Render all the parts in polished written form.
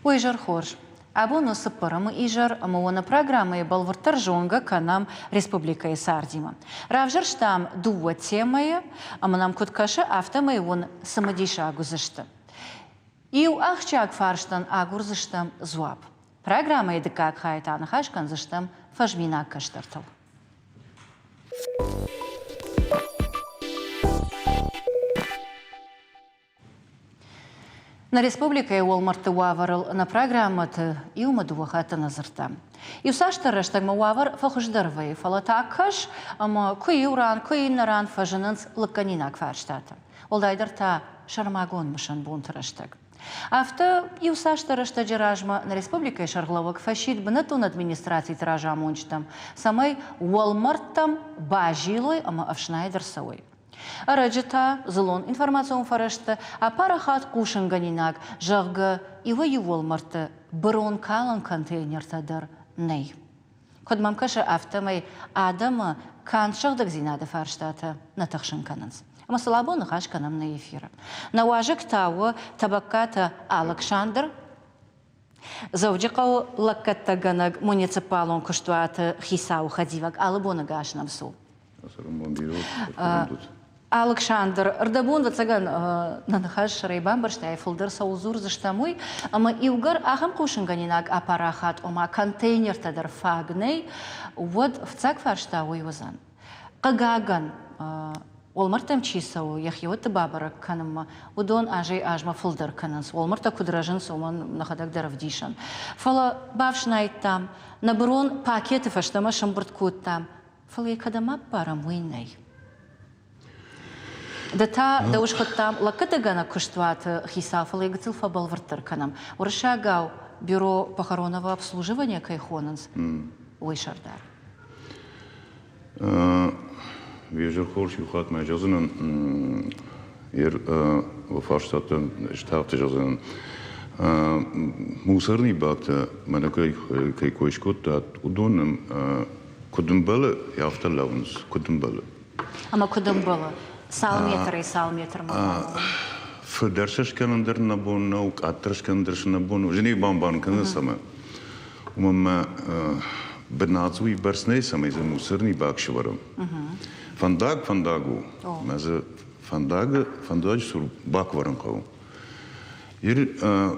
Уе изӕр хорз! Абон у цыппӕрӕмы изӕр ӕмӕ уӕ нӕ программӕйы бӕлвырддӕр зонгӕ кӕнӕм республикӕйы цардимӕ. Равзӕрстам дыууӕ темӕйы ӕмӕ нӕм куыд кӕсы, афтӕмӕй уын цымыдисаг уыдзысты. Иу ахсджиаг фарстӕн агурдзыстӕм дзуапп. Программӕйы дыккаг хайы та ныхас кӕндзыстӕм фӕзминаг кӕстӕртыл. Нӕ республикӕйы уӕлмӕрдты уавӕрыл нӕ программӕты иумӕ дыууӕ хатты нӕ дзырдтам. Иуцасдӕр рӕстӕгмӕ уавӕр фӕхуыздӕр вӕййы, фӕлӕ та кӕс, ӕмӕ куы иу ран, куы иннӕ ран фӕзынынц лыггӕнинаг фарстатӕ. Уӕлдайдӕр та сӕрмагонд мысӕн бонты рӕстӕг. Афтӕ, иуцасдӕр рӕстӕджы размӕ нӕ республикӕйы сӕргълӕууӕг фӕсидт бынӕттон администрациты разамонджытӕм, цӕмӕй уӕлмӕрдтӕм базилой ӕмӕ ӕфснайд ӕрцӕуой. Ӕрӕджы та дзыллон информацион фӕрӕзты апарахат хъусынгӕнинаг, зӕгъгӕ, иуӕй-иу уӕлмӕрдты быронкалӕн контейнертӕ дӕр нӕй. Куыд мӕм кӕсы, афтӕмӕй адӕмы канд сыгъдӕгдзинады фарстатӕ нӕ тыхсын кӕнынц. Ӕмӕ сыл абон ныхас кӕнӕм нӕ эфиры. Нӕ уазӕг та у Тӕбӕккаты Алыксандр, Дзӕуджыхъӕуы лӕггӕдтӕгӕнӕг муниципалон куыстуаты хицауы хӕдивӕг алы боны гӕс нӕм цу. Алыксандр, ӕрдӕбон, ӕвӕццӕгӕн, нӕ ныхас сӕрӕй бамбӕрстай, фылдӕр цӕуыл дзурдзыстӕм, уый, ӕмӕ иугӕр ахӕм хъусынгӕнинаг апарахат, ома контейнертӕ дӕр фаг нӕй, уӕд фыццаг фарста уый уыдзӕн. Хъыгагӕн, уӕлмӕрдтӕм чи цӕуы, йӕхиуӕтты бабӕрӕг кӕнынмӕ, уыдон азӕй-азмӕ фылдӕр кӕнынц. Уӕлмӕрдтӕ куыд рӕзынц, уымӕн нӕхӕдӕг дӕр ӕвдисӕн. Фӕлӕ бафснайдтам, нӕ бырон пакеты фӕстӕмӕ сӕмбырд кодтам, Фӕлӕ йӕ кӕдӕм аппарӕм, уый нӕй. Ды та дӕу схуыдтам лӕггадгӕнӕг куыстуаты хицау, фӕлӕ йӕ гыццыл фӕбӕлвырддӕр кӕнӕм. Уырыссагау бюро похоронного обслуживания кӕй хонынц, уый сӕрдар. Везер хорз иу хатт ма зӕгъдзынӕн, фарстатӕ стагъд зӕгъдзынӕн. Мусорный бактӕ мӕнӕ кӕй кой скодтат, уыдон Куыд ӕмбӕлы, афтӕ лӕууынц, куыд ӕмбӕлы. Ӕмӕ куыд ӕмбӕлы? Цал метрӕй цал метрмӕ? Фылдӕр сӕ скӕнын дӕр нӕ бон нӕу, къаддӕр скӕнын дӕр нӕ бон у. Зынӕй бамбарын кӕнын цӕмӕ. Уымӕн мӕ бынат уый бӕрц нӕй, цӕмӕй дзы мусорный бак сӕвӕрӕм. Фӕндаг фӕндаг у. Мӕ дзы фӕндагы фӕндаджы цур баквӕрын хъӕуы. Ир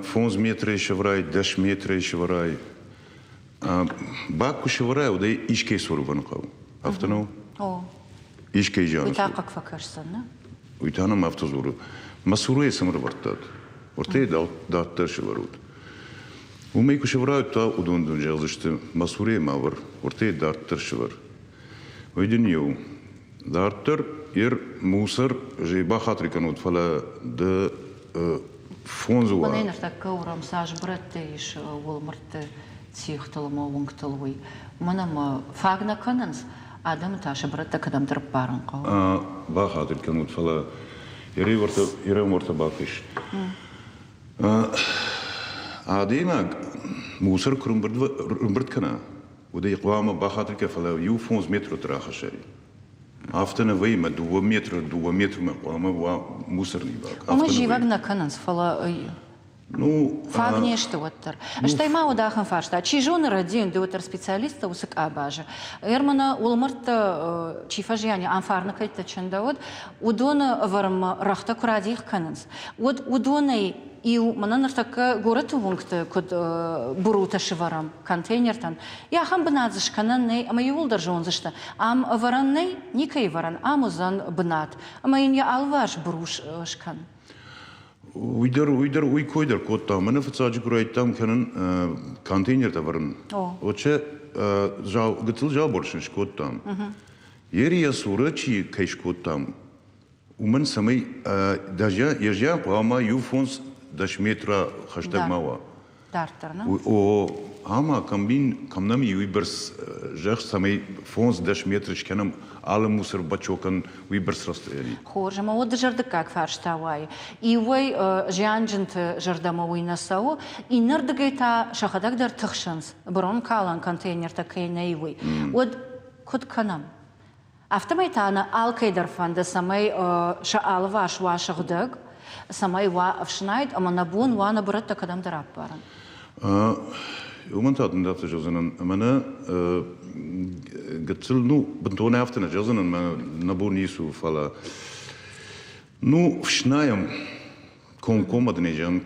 фондз метрӕй сӕвӕрай, дӕс метрӕй сӕвӕрай, Бак куы сӕвӕрай, уӕд ӕй искӕй цуры вӕрын хъӕуы. Афтӕ нӕу? О. Искӕй зианы Уый та хъыг фӕкӕсдзӕн, нӕ? Уый та нӕм афтӕ дзуры. Мӕ цурӕй цӕм ӕрӕвӕрдтат? Уӕртӕ йӕ дарддӕр сӕвӕрут. Уымӕй куы сӕвӕрай, уӕд та уыдон дын зӕгъдзысты, мӕ цурӕй ма ӕвӕр, уӕртӕ йӕ дарддӕр сӕвӕр. Уый дын иу. Дарддӕр ер мусор же бахатыр кӕнут, фӕлӕ ды фондз уа. Мӕнӕ ныртӕккӕ уырӕм цас брӕттӕ ис уӕлмӕрдты цехтыл ӕмӕ уынгтыл, уый. Уымӕн ӕмӕ фаг нӕ кӕнынц, адӕмы та сӕ брӕттӕ кӕдӕмдӕр ӕппарын хъӕуы. Бахатыр кӕнут, фӕлӕ ерӕмортӕ бакӕс. Адӕймаг мусор куы рымбырд кӕна, уӕд ӕй хъуамӕ бахатыр кӕ, фӕлӕ иу фондз метры рахӕссай. Афтӕ нӕ вӕййы, мӕ дыууӕ метры дыууӕ метрмӕ хъуамӕ уа мусорный бак. Уымӕ зивӕг нӕ кӕнынц, фӕлӕ ну, фаг не сты уӕддӕр. Стӕй ма уыд ахӕм фарста, чи зоны рӕдийын, ды уӕддӕр специалисттӕ уыцы къабазы. Ӕрмӕнӕ уӕлмӕрдтӕ чи фӕзиани, ам фарны кӕйттӕ чындӕуыд, уыдоны ӕвӕрынмӕ рӕгътӕ куы радих кӕнынц, уӕд уыдонӕй иу, мӕнӕ ныртӕккӕ горӕты уынгты куыд бырутӕ сывӕрӕм контейнертӕн, йӕ ахӕм бынат дзы скӕнӕн нӕй ӕмӕ иууылдӕр зондзысты, ам ӕвӕрӕн нӕй, никӕй ӕвӕрӕн, ам уыдзӕн бынат ӕмӕ йын йӕ алыварс быру скӕн. Уый дӕр, уый дӕр, уый кой дӕр кодта. Мӕнӕ фыццаджы куы райдыдтам кӕнын контейнертӕ ӕвӕрын, уӕд сӕ гыццыл забор сын скодтам. Ери йӕ цуры чи кӕй скодтам, Уымӕн цӕмӕй йӕ зиан хъуамӕ иу фондз дӕс метра хӕстӕг ма уа. Дарддӕр, нӕ? О, ӕмӕ кӕм кӕм нӕм и уыйбӕрц зӕхх, цӕмӕй фондз-дӕс метры скӕнӕм алы мусор бачокӕн уыйбӕрц расстояние. Хорз, ӕмӕ уӕд дызӕрдыггаг фарста уайы. Иуӕй зианджынты зӕрдӕмӕ уый нӕ цӕуы, иннӕрдыгӕй та сӕхӕдӕг дӕр тыхсынц, быронкалӕн контейнертӕ кӕй нӕй, уый. Уӕд куыд кӕнӕм? Афтӕмӕй та нӕ алкӕй дӕр фӕнды, цӕмӕй сӕ алыварс уа сыгъдӕг, цӕмӕй уа ӕфснайд ӕмӕ нӕ бон уа нӕ бырӕттӕ кӕдӕмдӕр аппарын. Уымӕн та дын афтӕ зӕгъдзынӕн, мӕнӕ гыццыл, ну, бынтон афтӕ нӕ зӕгъдзынӕн, мӕ нӕ бон ницы у, фӕлӕ, ну, фснайӕм, комкоммӕ дын зӕгъын,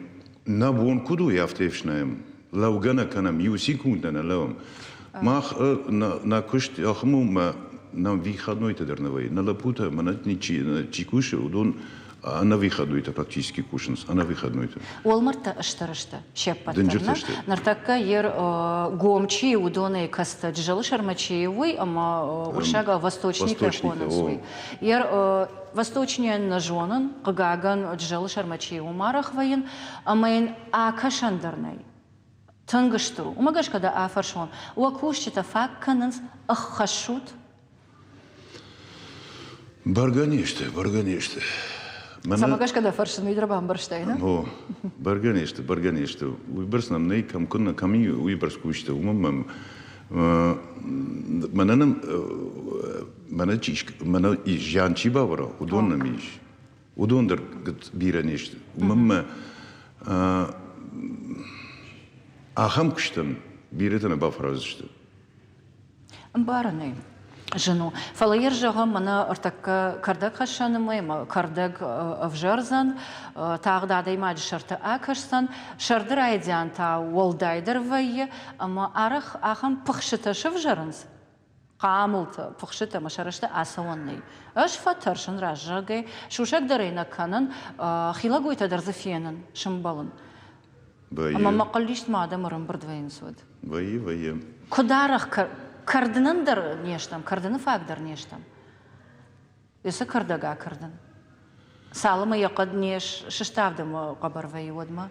нӕ бон куыд у, афтӕ ӕфснайӕм. Лӕугӕ нӕ кӕнӕм, иу секунд нӕ лӕууӕм. Мах нӕ куыст ахӕм у, мӕ нӕм выходнойтӕ дӕр нӕ вӕййы. Нӕ лӕппутӕ, мӕнӕ чи кусы, уыдон ӕнӕвыходнойтӕ практически кусынц, ӕнӕвыходнойтӕ. Уӕлмӕрдтӕ стыр сты се ппӕт дӕр, нӕ? Ныртӕккӕ йе гом чи уыдонӕй кӕцытӕ Джызӕлы сӕрмӕ чи уый ӕмӕ уырыссагау восточный кӕй хонынц, уый. Йе восточныйӕн нӕ зонын, хъыгагӕн, Джызӕлы сӕрмӕ чи уым арӕх вӕййын, ӕмӕ йын акӕсӕн дӕр нӕй. Тынг стыр у. Уымӕ гӕсгӕ дӕ афӕрсон, уӕ кусджытӕ фаг кӕнынц, ӕххӕссут? Бӕргӕ не сты, бӕргӕ не сты. Цӕмӕ гӕсгӕ дӕ фӕрсын, уый дӕр бамбӕрстай, нӕ? О, бӕргӕ не сты, бӕргӕ не сты. Уыйбӕрц нӕм нӕй, кӕм куыннӕ, кӕм и, уыйбӕрц кусты. Уымӕн мӕм мӕнӕ нӕм мӕнӕ чи мӕнӕ зиан чи бавӕра, уыдон нӕм ис. Уыдон дӕр бирӕ не сты. Уымӕн мӕ ахӕм куыстӕн бирӕтӕ нӕ бафӕраздзысты. Ӕмбарын ӕй, зын у. Фӕлӕ йӕ зӕгъӕм, мӕнӕ ӕртӕккӕ кӕрдӕгхӕссӕны мӕй ӕмӕ кӕрдӕг ӕвзӕрдзӕн, тагъд адӕймаджы сӕрты акӕсдзӕн, сӕрды райдиан та уӕлдайдӕр вӕййы, ӕмӕ арӕх ахӕм пыхсытӕ сывзӕрынц, хъамылтӕ, пыхсытӕ ӕмӕ сӕ рӕзты ацӕуӕн нӕй. Ӕз фӕтӕрсын раззагӕй, сусӕг дӕр ӕй нӕ кӕнын, хилӕгойтӕ дӕр дзы фенын, сымбӕлын. Ӕмӕ мӕ хъыллистмӕ адӕм ӕрӕмбырд вӕййынц уӕд. Вӕййы, вӕййы. Куыд арӕх кӕрдынӕн дӕр не стӕм, кӕрдыны фаг дӕр не стӕм. Уыцы кӕрдӕг акӕрдын. Цалынмӕ йӕ хъӕд не сыставд ӕмӕ хъӕбӕр вӕййы, уӕдмӕ.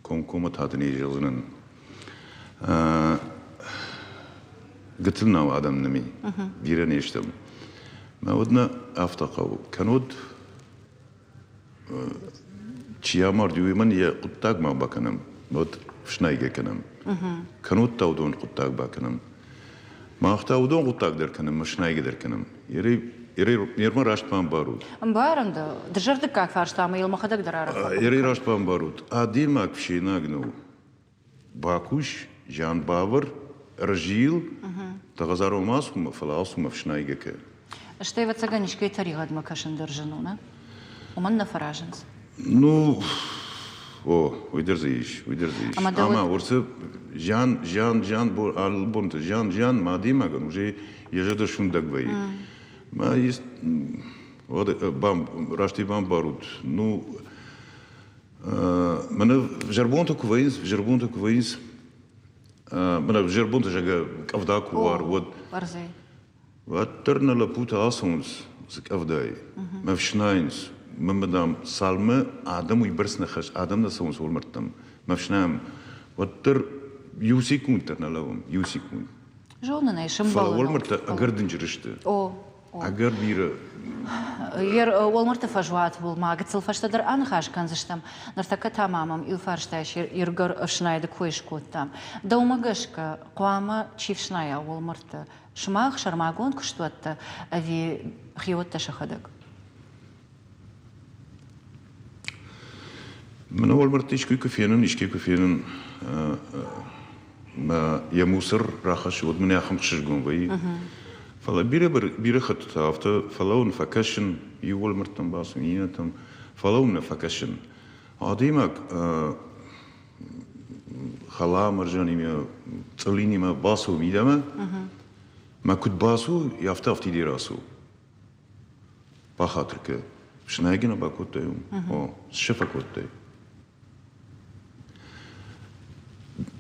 Комкоммӕ та дын зӕгъдзынӕн. Гыццыл нӕу адӕм нӕми, бирӕ не стӕм. Мӕ уӕд нӕ афтӕ хъӕуы. Кӕннод чи амарди, уый мӕн йӕ хъуыддаг ма бакӕнӕм, уӕд фснайгӕ кӕнӕм. Кӕннод та уыдон хъуыддаг бакӕнӕм. Мах та уыдон хъуыддаг дӕр кӕнӕм, фснайгӕ дӕр кӕнӕм. Ермӕ раст бамбарут. Ӕмбарын дӕ. Дызӕрдыггаг фарста ӕмӕ йыл мӕхӕдӕг дӕр арӕх фӕхъуыды Ерӕй раст бамбарут. Адӕймаг фсенаг нӕу. Бакус, зиан бавӕр, ӕрзил, дӕ хӕдзарон ма ацу, фӕлӕ ацу ӕфснайгӕ кӕ. Стӕй, ӕвӕццӕгӕн, искӕй тӕригъӕдмӕ кӕсын дӕр зын у, нӕ? Уымӕн нӕ фӕразынц. Ну, о, уый дӕр дзы ис, уый дӕр дзы ис. Ӕмӕ уырсы зиан, зиан, зиан, алы бонты зиан, зиан, ма адӕймагӕн уже йӕ зӕрдӕ суындӕг вӕййы. Ма есть, раст ӕй бамбарут, ну, Мӕнӕ зӕрбонтӕ куы вӕййынц, зӕрбонтӕ куы вӕййынц, мӕнӕ зӕрбонтӕ, зӕгъгӕ, къӕвда куы уар, уӕд уӕддӕр нӕ лӕппутӕ ацӕуынц цы къӕвдайы, мӕ фснайынц. Мӕнмӕ, дам, цалмӕ адӕм уыйбӕрц нӕ хӕс, адӕм нӕ цӕуынц уӕлмӕрдтӕм, мӕ фснайӕм, уӕддӕр иу секунд дӕр нӕ лӕууӕм, иу секунд. Зонын ӕй, сымбӕлын. Фӕлӕ уӕлмӕрдтӕ ӕгӕр дынджыр сты. О, Ӕгӕр бирӕ. Уӕлмӕрдты фӕзуатыл ма гыццыл фӕстӕдӕр аныхас кӕндзыстӕм. Ныртӕккӕ та ма мӕм иу фарста ис, Иргӕр ӕфснайды кой скодтам. Дӕумӕ гӕсгӕ, хъуамӕ чи фснайа уӕлмӕрдты? Сымах сӕрмагонд куыстуӕттӕ ӕви хиуӕттӕ сӕхӕдӕг? Мӕнӕ уӕлмӕрдты искуы куы фенын, искӕй куы фенын, мӕ йӕ мусор рахӕссы, уӕд мын ахӕм хсызгон вӕййы. Фӕлӕ бирӕ, бирӕ хӕттыты афтӕ фӕлӕууын, фӕкӕсын, иу уӕлмӕрдтӕм бацу, иннӕтӕм, фӕлӕууын нӕ фӕкӕсын. Адӕймаг халамӕрзӕнимӕ, цъылинимӕ бацу мидӕмӕ, мӕ куыд бацу, афтӕ афтидӕй рацу. Бахатыр кӕ. Фснайгӕ нӕ бакодтай уым? О, цы фӕкодтай?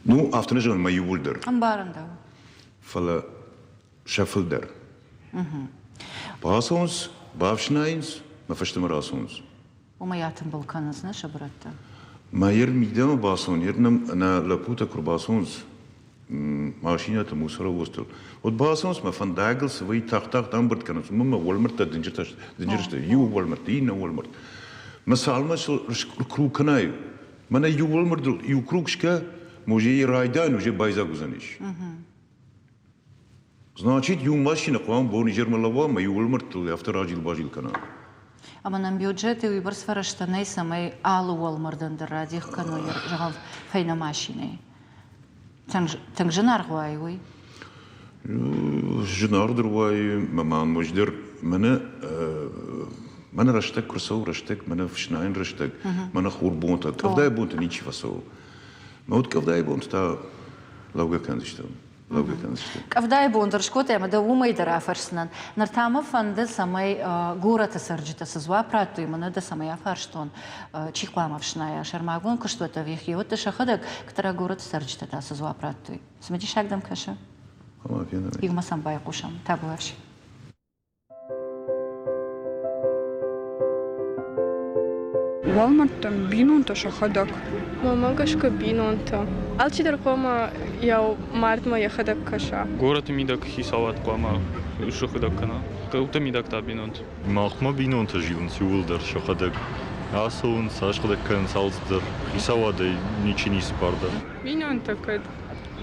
Ну, афтӕ нӕ зӕгъын, мӕ иууылдӕр. Ӕмбарын дӕу. Фӕлӕ сӕ фылдӕр. Бацӕуынц, бафснайынц, мӕ фӕстӕмӕ рацӕуынц. Уымӕй атымбыл кӕнынц нӕ сӕ бырӕттӕ. Мӕ ер мидӕмӕ бацӕуын, ер нӕм нӕ лӕппутӕ куы рбацӕуынц машинӕты мусоровозтыл, уӕд бацӕуынц мӕ фӕндагыл цы вӕййы тагъд-тагъд ӕмбырд кӕнынц, уымӕн мӕ уӕлмӕрдтӕ дынджыртӕ дынджыр сты, иу уӕлмӕрд, иннӕ уӕлмӕрд. Мӕ цалынмӕ сыл круг кӕнай, мӕнӕ иу уӕлмӕрдыл иу круг скӕ, музейы райдайӕн уже байдзаг уыдзӕнис. Значит, иу машинӕ хъуамӕ бон изӕрмӕ лӕууа ӕмӕ иу уӕлмӕрдтыл афтӕ разил-базил кӕна. Ӕмӕ нӕм бюджеты уыйбӕрц фӕрӕзтӕ нӕй, цӕмӕй алы уӕлмӕрдӕн дӕр радих кӕной, зӕгъӕм, фӕйнӕ машинӕйы. Тынг зынаргъ уайы уый? Зынаргъдӕр уайы, мӕ ма ноджыдӕр мӕнӕ мӕнӕ рӕстӕг куы рцӕуы, рӕстӕг, мӕнӕ фснайӕн рӕстӕг, мӕнӕ хурбонтӕ, къӕвдайы бонты ничи фӕцӕуы. Мӕ уд къӕвдайы бонты та лӕугӕ кӕндзыстӕм. Лӕугӕ кӕндзыстӕм. Къӕвдайы бон дӕр скодтай ӕмӕ дӕ уымӕй дӕр афӕрсдзынӕн. Ныр та мӕ фӕнды, цӕмӕй горӕты цӕрджытӕ цы дзуапп радтой, мӕнӕ дӕ цӕмӕй афарстон, чи хъуамӕ ӕфснайа, сӕрмагонд куыстуӕттӕ ӕви хиуӕттӕ сӕхӕдӕг, кӕддӕра горӕты цӕрджытӕ та цы дзуапп радтой. Цымыдисаг дӕм кӕсы? Иумӕ сӕм байхъусӕм. Табуафси. Уӕлмӕрдтӕм бинонтӕ сӕхӕдӕг. Мӕнмӕ гӕсгӕ бинонтӕ. Алчидӕр хъуамӕ йӕ мардмӕ йӕхӕдӕг кӕса. Горӕты мидӕг хицауад хъуамӕ сыхӕдӕг кӕна. Хъӕуты мидӕг та бинонтӕ. Махмӕ бинонтӕ зилынц иууылдӕр сӕхӕдӕг. Ацӕуынц, асыгъдӕг кӕнынц алцыдӕр. Хицауадӕй ничи ницы бар дары. Бинонтӕ кӕд?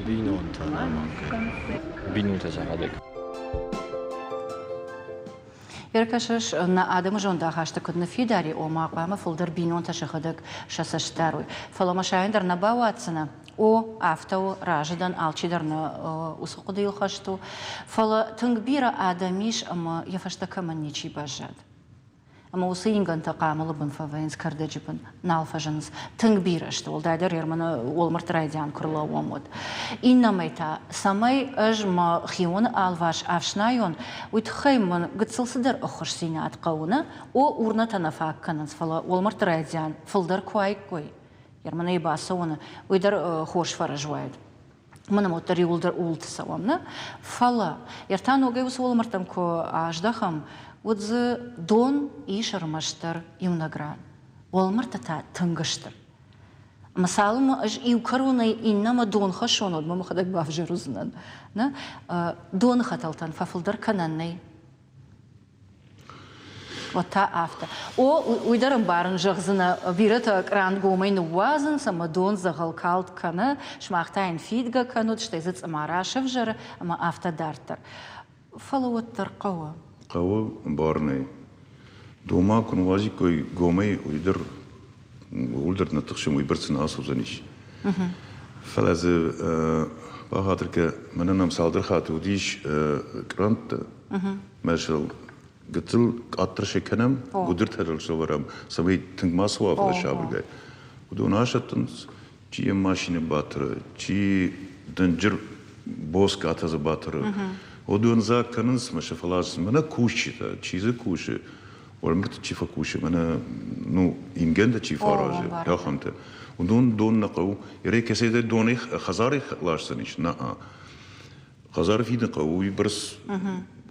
Бинонтӕ ӕнӕмӕнгӕй. Бинонтӕ сӕхӕдӕг. Ӕркӕсыс, нӕ адӕмы зондахасты куыд ныффидар и, ома хъуамӕ фылдӕр бинонтӕ сӕхӕдӕг сӕ цӕст дарой. Фӕлӕ мӕ сайын дӕр нӕ бауадздзынӕ. О, афтӕ у, разы дӕн, алчидӕр нӕ уыцы хъуыдыйыл хӕст у. Фӕлӕ тынг бирӕ адӕм ис ӕмӕ йӕ фӕстӕ кӕмӕн ничи баззад. Ӕмӕ уыцы ингӕнтӕ хъамылы бын фӕвӕййынц, кӕрдӕджы бын нал фӕзынынц. Тынг бирӕ сты, уӕлдайдӕр Ерманы уӕлмӕрдты райдиан куы рлӕууӕм, уӕд. Иннӕмӕй та, цӕмӕй ӕз мӕ хионы алварс ӕфснайон, уый тыххӕй мын гыццыл цыдӕр ӕххуысдзинад хъӕуы, нӕ? О, урнӕтӕ нӕ фаг кӕнынц, фӕлӕ уӕлмӕрдты райдиан фылдӕр куы уаиккой, Ерманӕй бацӕуыны, уый дӕр хорз фӕрӕз уаид. Мӕнӕ уӕддӕр иууылдӕр ууылты цӕуӕм, нӕ? Фӕлӕ ӕртӕ ногӕй уыцы уӕлмӕрдтӕм куы аздӕхӕм, уӕд дзы дон ис ӕрмӕстдӕр иунӕг ран. Уӕлмӕрдтӕ та тынг сты. Ӕмӕ цалынмӕ ӕз иу кӕронӕй иннӕмӕ дон хӕссон, уӕдмӕ мӕхӕдӕг бавзӕр уыдзынӕн. Нӕ? Доны хӕтӕлтӕн фӕфылдӕр кӕнӕн нӕй. Уӕд та афтӕ. О, уый дӕр ӕмбарын зӕгъдзынӕ, бирӕтӕ кърангомӕй ныууадзынц ӕмӕ дон дзӕгъӕлкалд кӕны, сымах та йын фидгӕ кӕнут, стӕй дзы цъымара сӕвзӕры ӕмӕ афтӕ дарддӕр. Фӕлӕ уӕддӕр хъӕуы. Хъӕуы ӕмбарынӕй. Дома куы ныууадзиккой гомӕй, уый дӕр ууыл дӕр нӕ тыхсӕм, уыйбӕрц нӕ ацӕудзӕнис. Фӕлӕ дзы бахатыр кӕ, мӕнӕн ӕм цалдӕр хатты уыдис кърӕнттӕ. Мӕ сыл гыццыл къаддӕр сӕ кӕнӕм, гуыдыртӕ дӕр сӕвӕрӕм, цӕмӕй тынг ма цӕуа, фӕлӕ сабыргай. Уыдон асӕттынц, чи йӕм машинӕ батыры, чи дынджыр боцкъатӕ дзы батыры. Уыдон дзаг кӕнынц мӕ сӕ фӕласынц. Мӕнӕ кусджытӕ, чи дзы кусы, уӕлмӕрдты чи фӕкусы, мӕнӕ ну, ингӕнтӕ чи фӕаразы, ахӕмтӕ. Уыдон дон нӕ хъӕуы. Ерӕй кӕцӕйдӕр донӕй хӕдзарӕй ласдзӕнис? Нӕ. Хӕдзары фидын хъӕуы уыйбӕрц,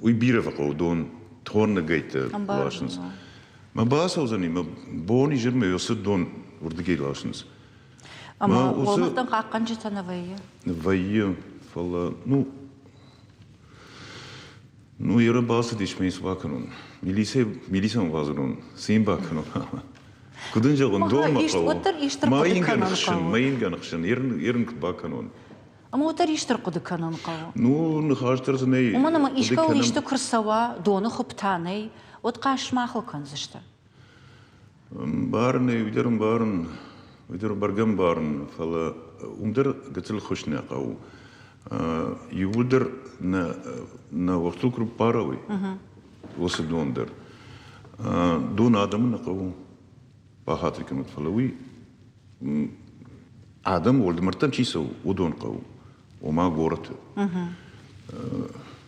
уый бирӕ фӕхъӕуы дон, тонныгӕйттӕ ласынц. Мӕ бацӕудзӕни, мӕ бон изӕрмӕ уыцы дон уырдыгӕй ласынц. Ӕмӕ уӕлмӕрдтӕм хъахъхъӕнджытӕ нӕ вӕййы? Вӕййы, фӕлӕ, ну, ну, еры бацыдис мӕ цы бакӕнон? Милицӕ, милицӕмӕ бадзурон, цы йын бакӕнон? Куыд ын зӕгъон, дон мӕ хъӕуы. Мӕ ингӕн хсын, мӕ ингӕн хсын, ерын куыд бакӕнон? Ӕмӕ уӕддӕр исты рхъуыды кӕнын хъӕуы. Ну, ныхас дӕр дзы нӕй. Уымӕн ӕмӕ искӕуыл исты куы рцӕуа, доны хуыпп та нӕй, уӕд хъазт сымахыл кӕндзысты. Ӕмбарын ӕй, уый дӕр ӕмбарын, уый дӕр бӕргӕ ӕмбарын, фӕлӕ уым дӕр гыццыл ххуыс нӕ хъӕуы. Иууылдӕр нӕ нӕ уӕхтыл куы рыппарой, уыцы дон дӕр. Дон адӕмы нӕ хъӕуы, бахатыр кӕнут, фӕлӕ уый адӕм уӕлмӕрдтӕм чи цӕуы, уыдон хъӕуы, ома горӕты.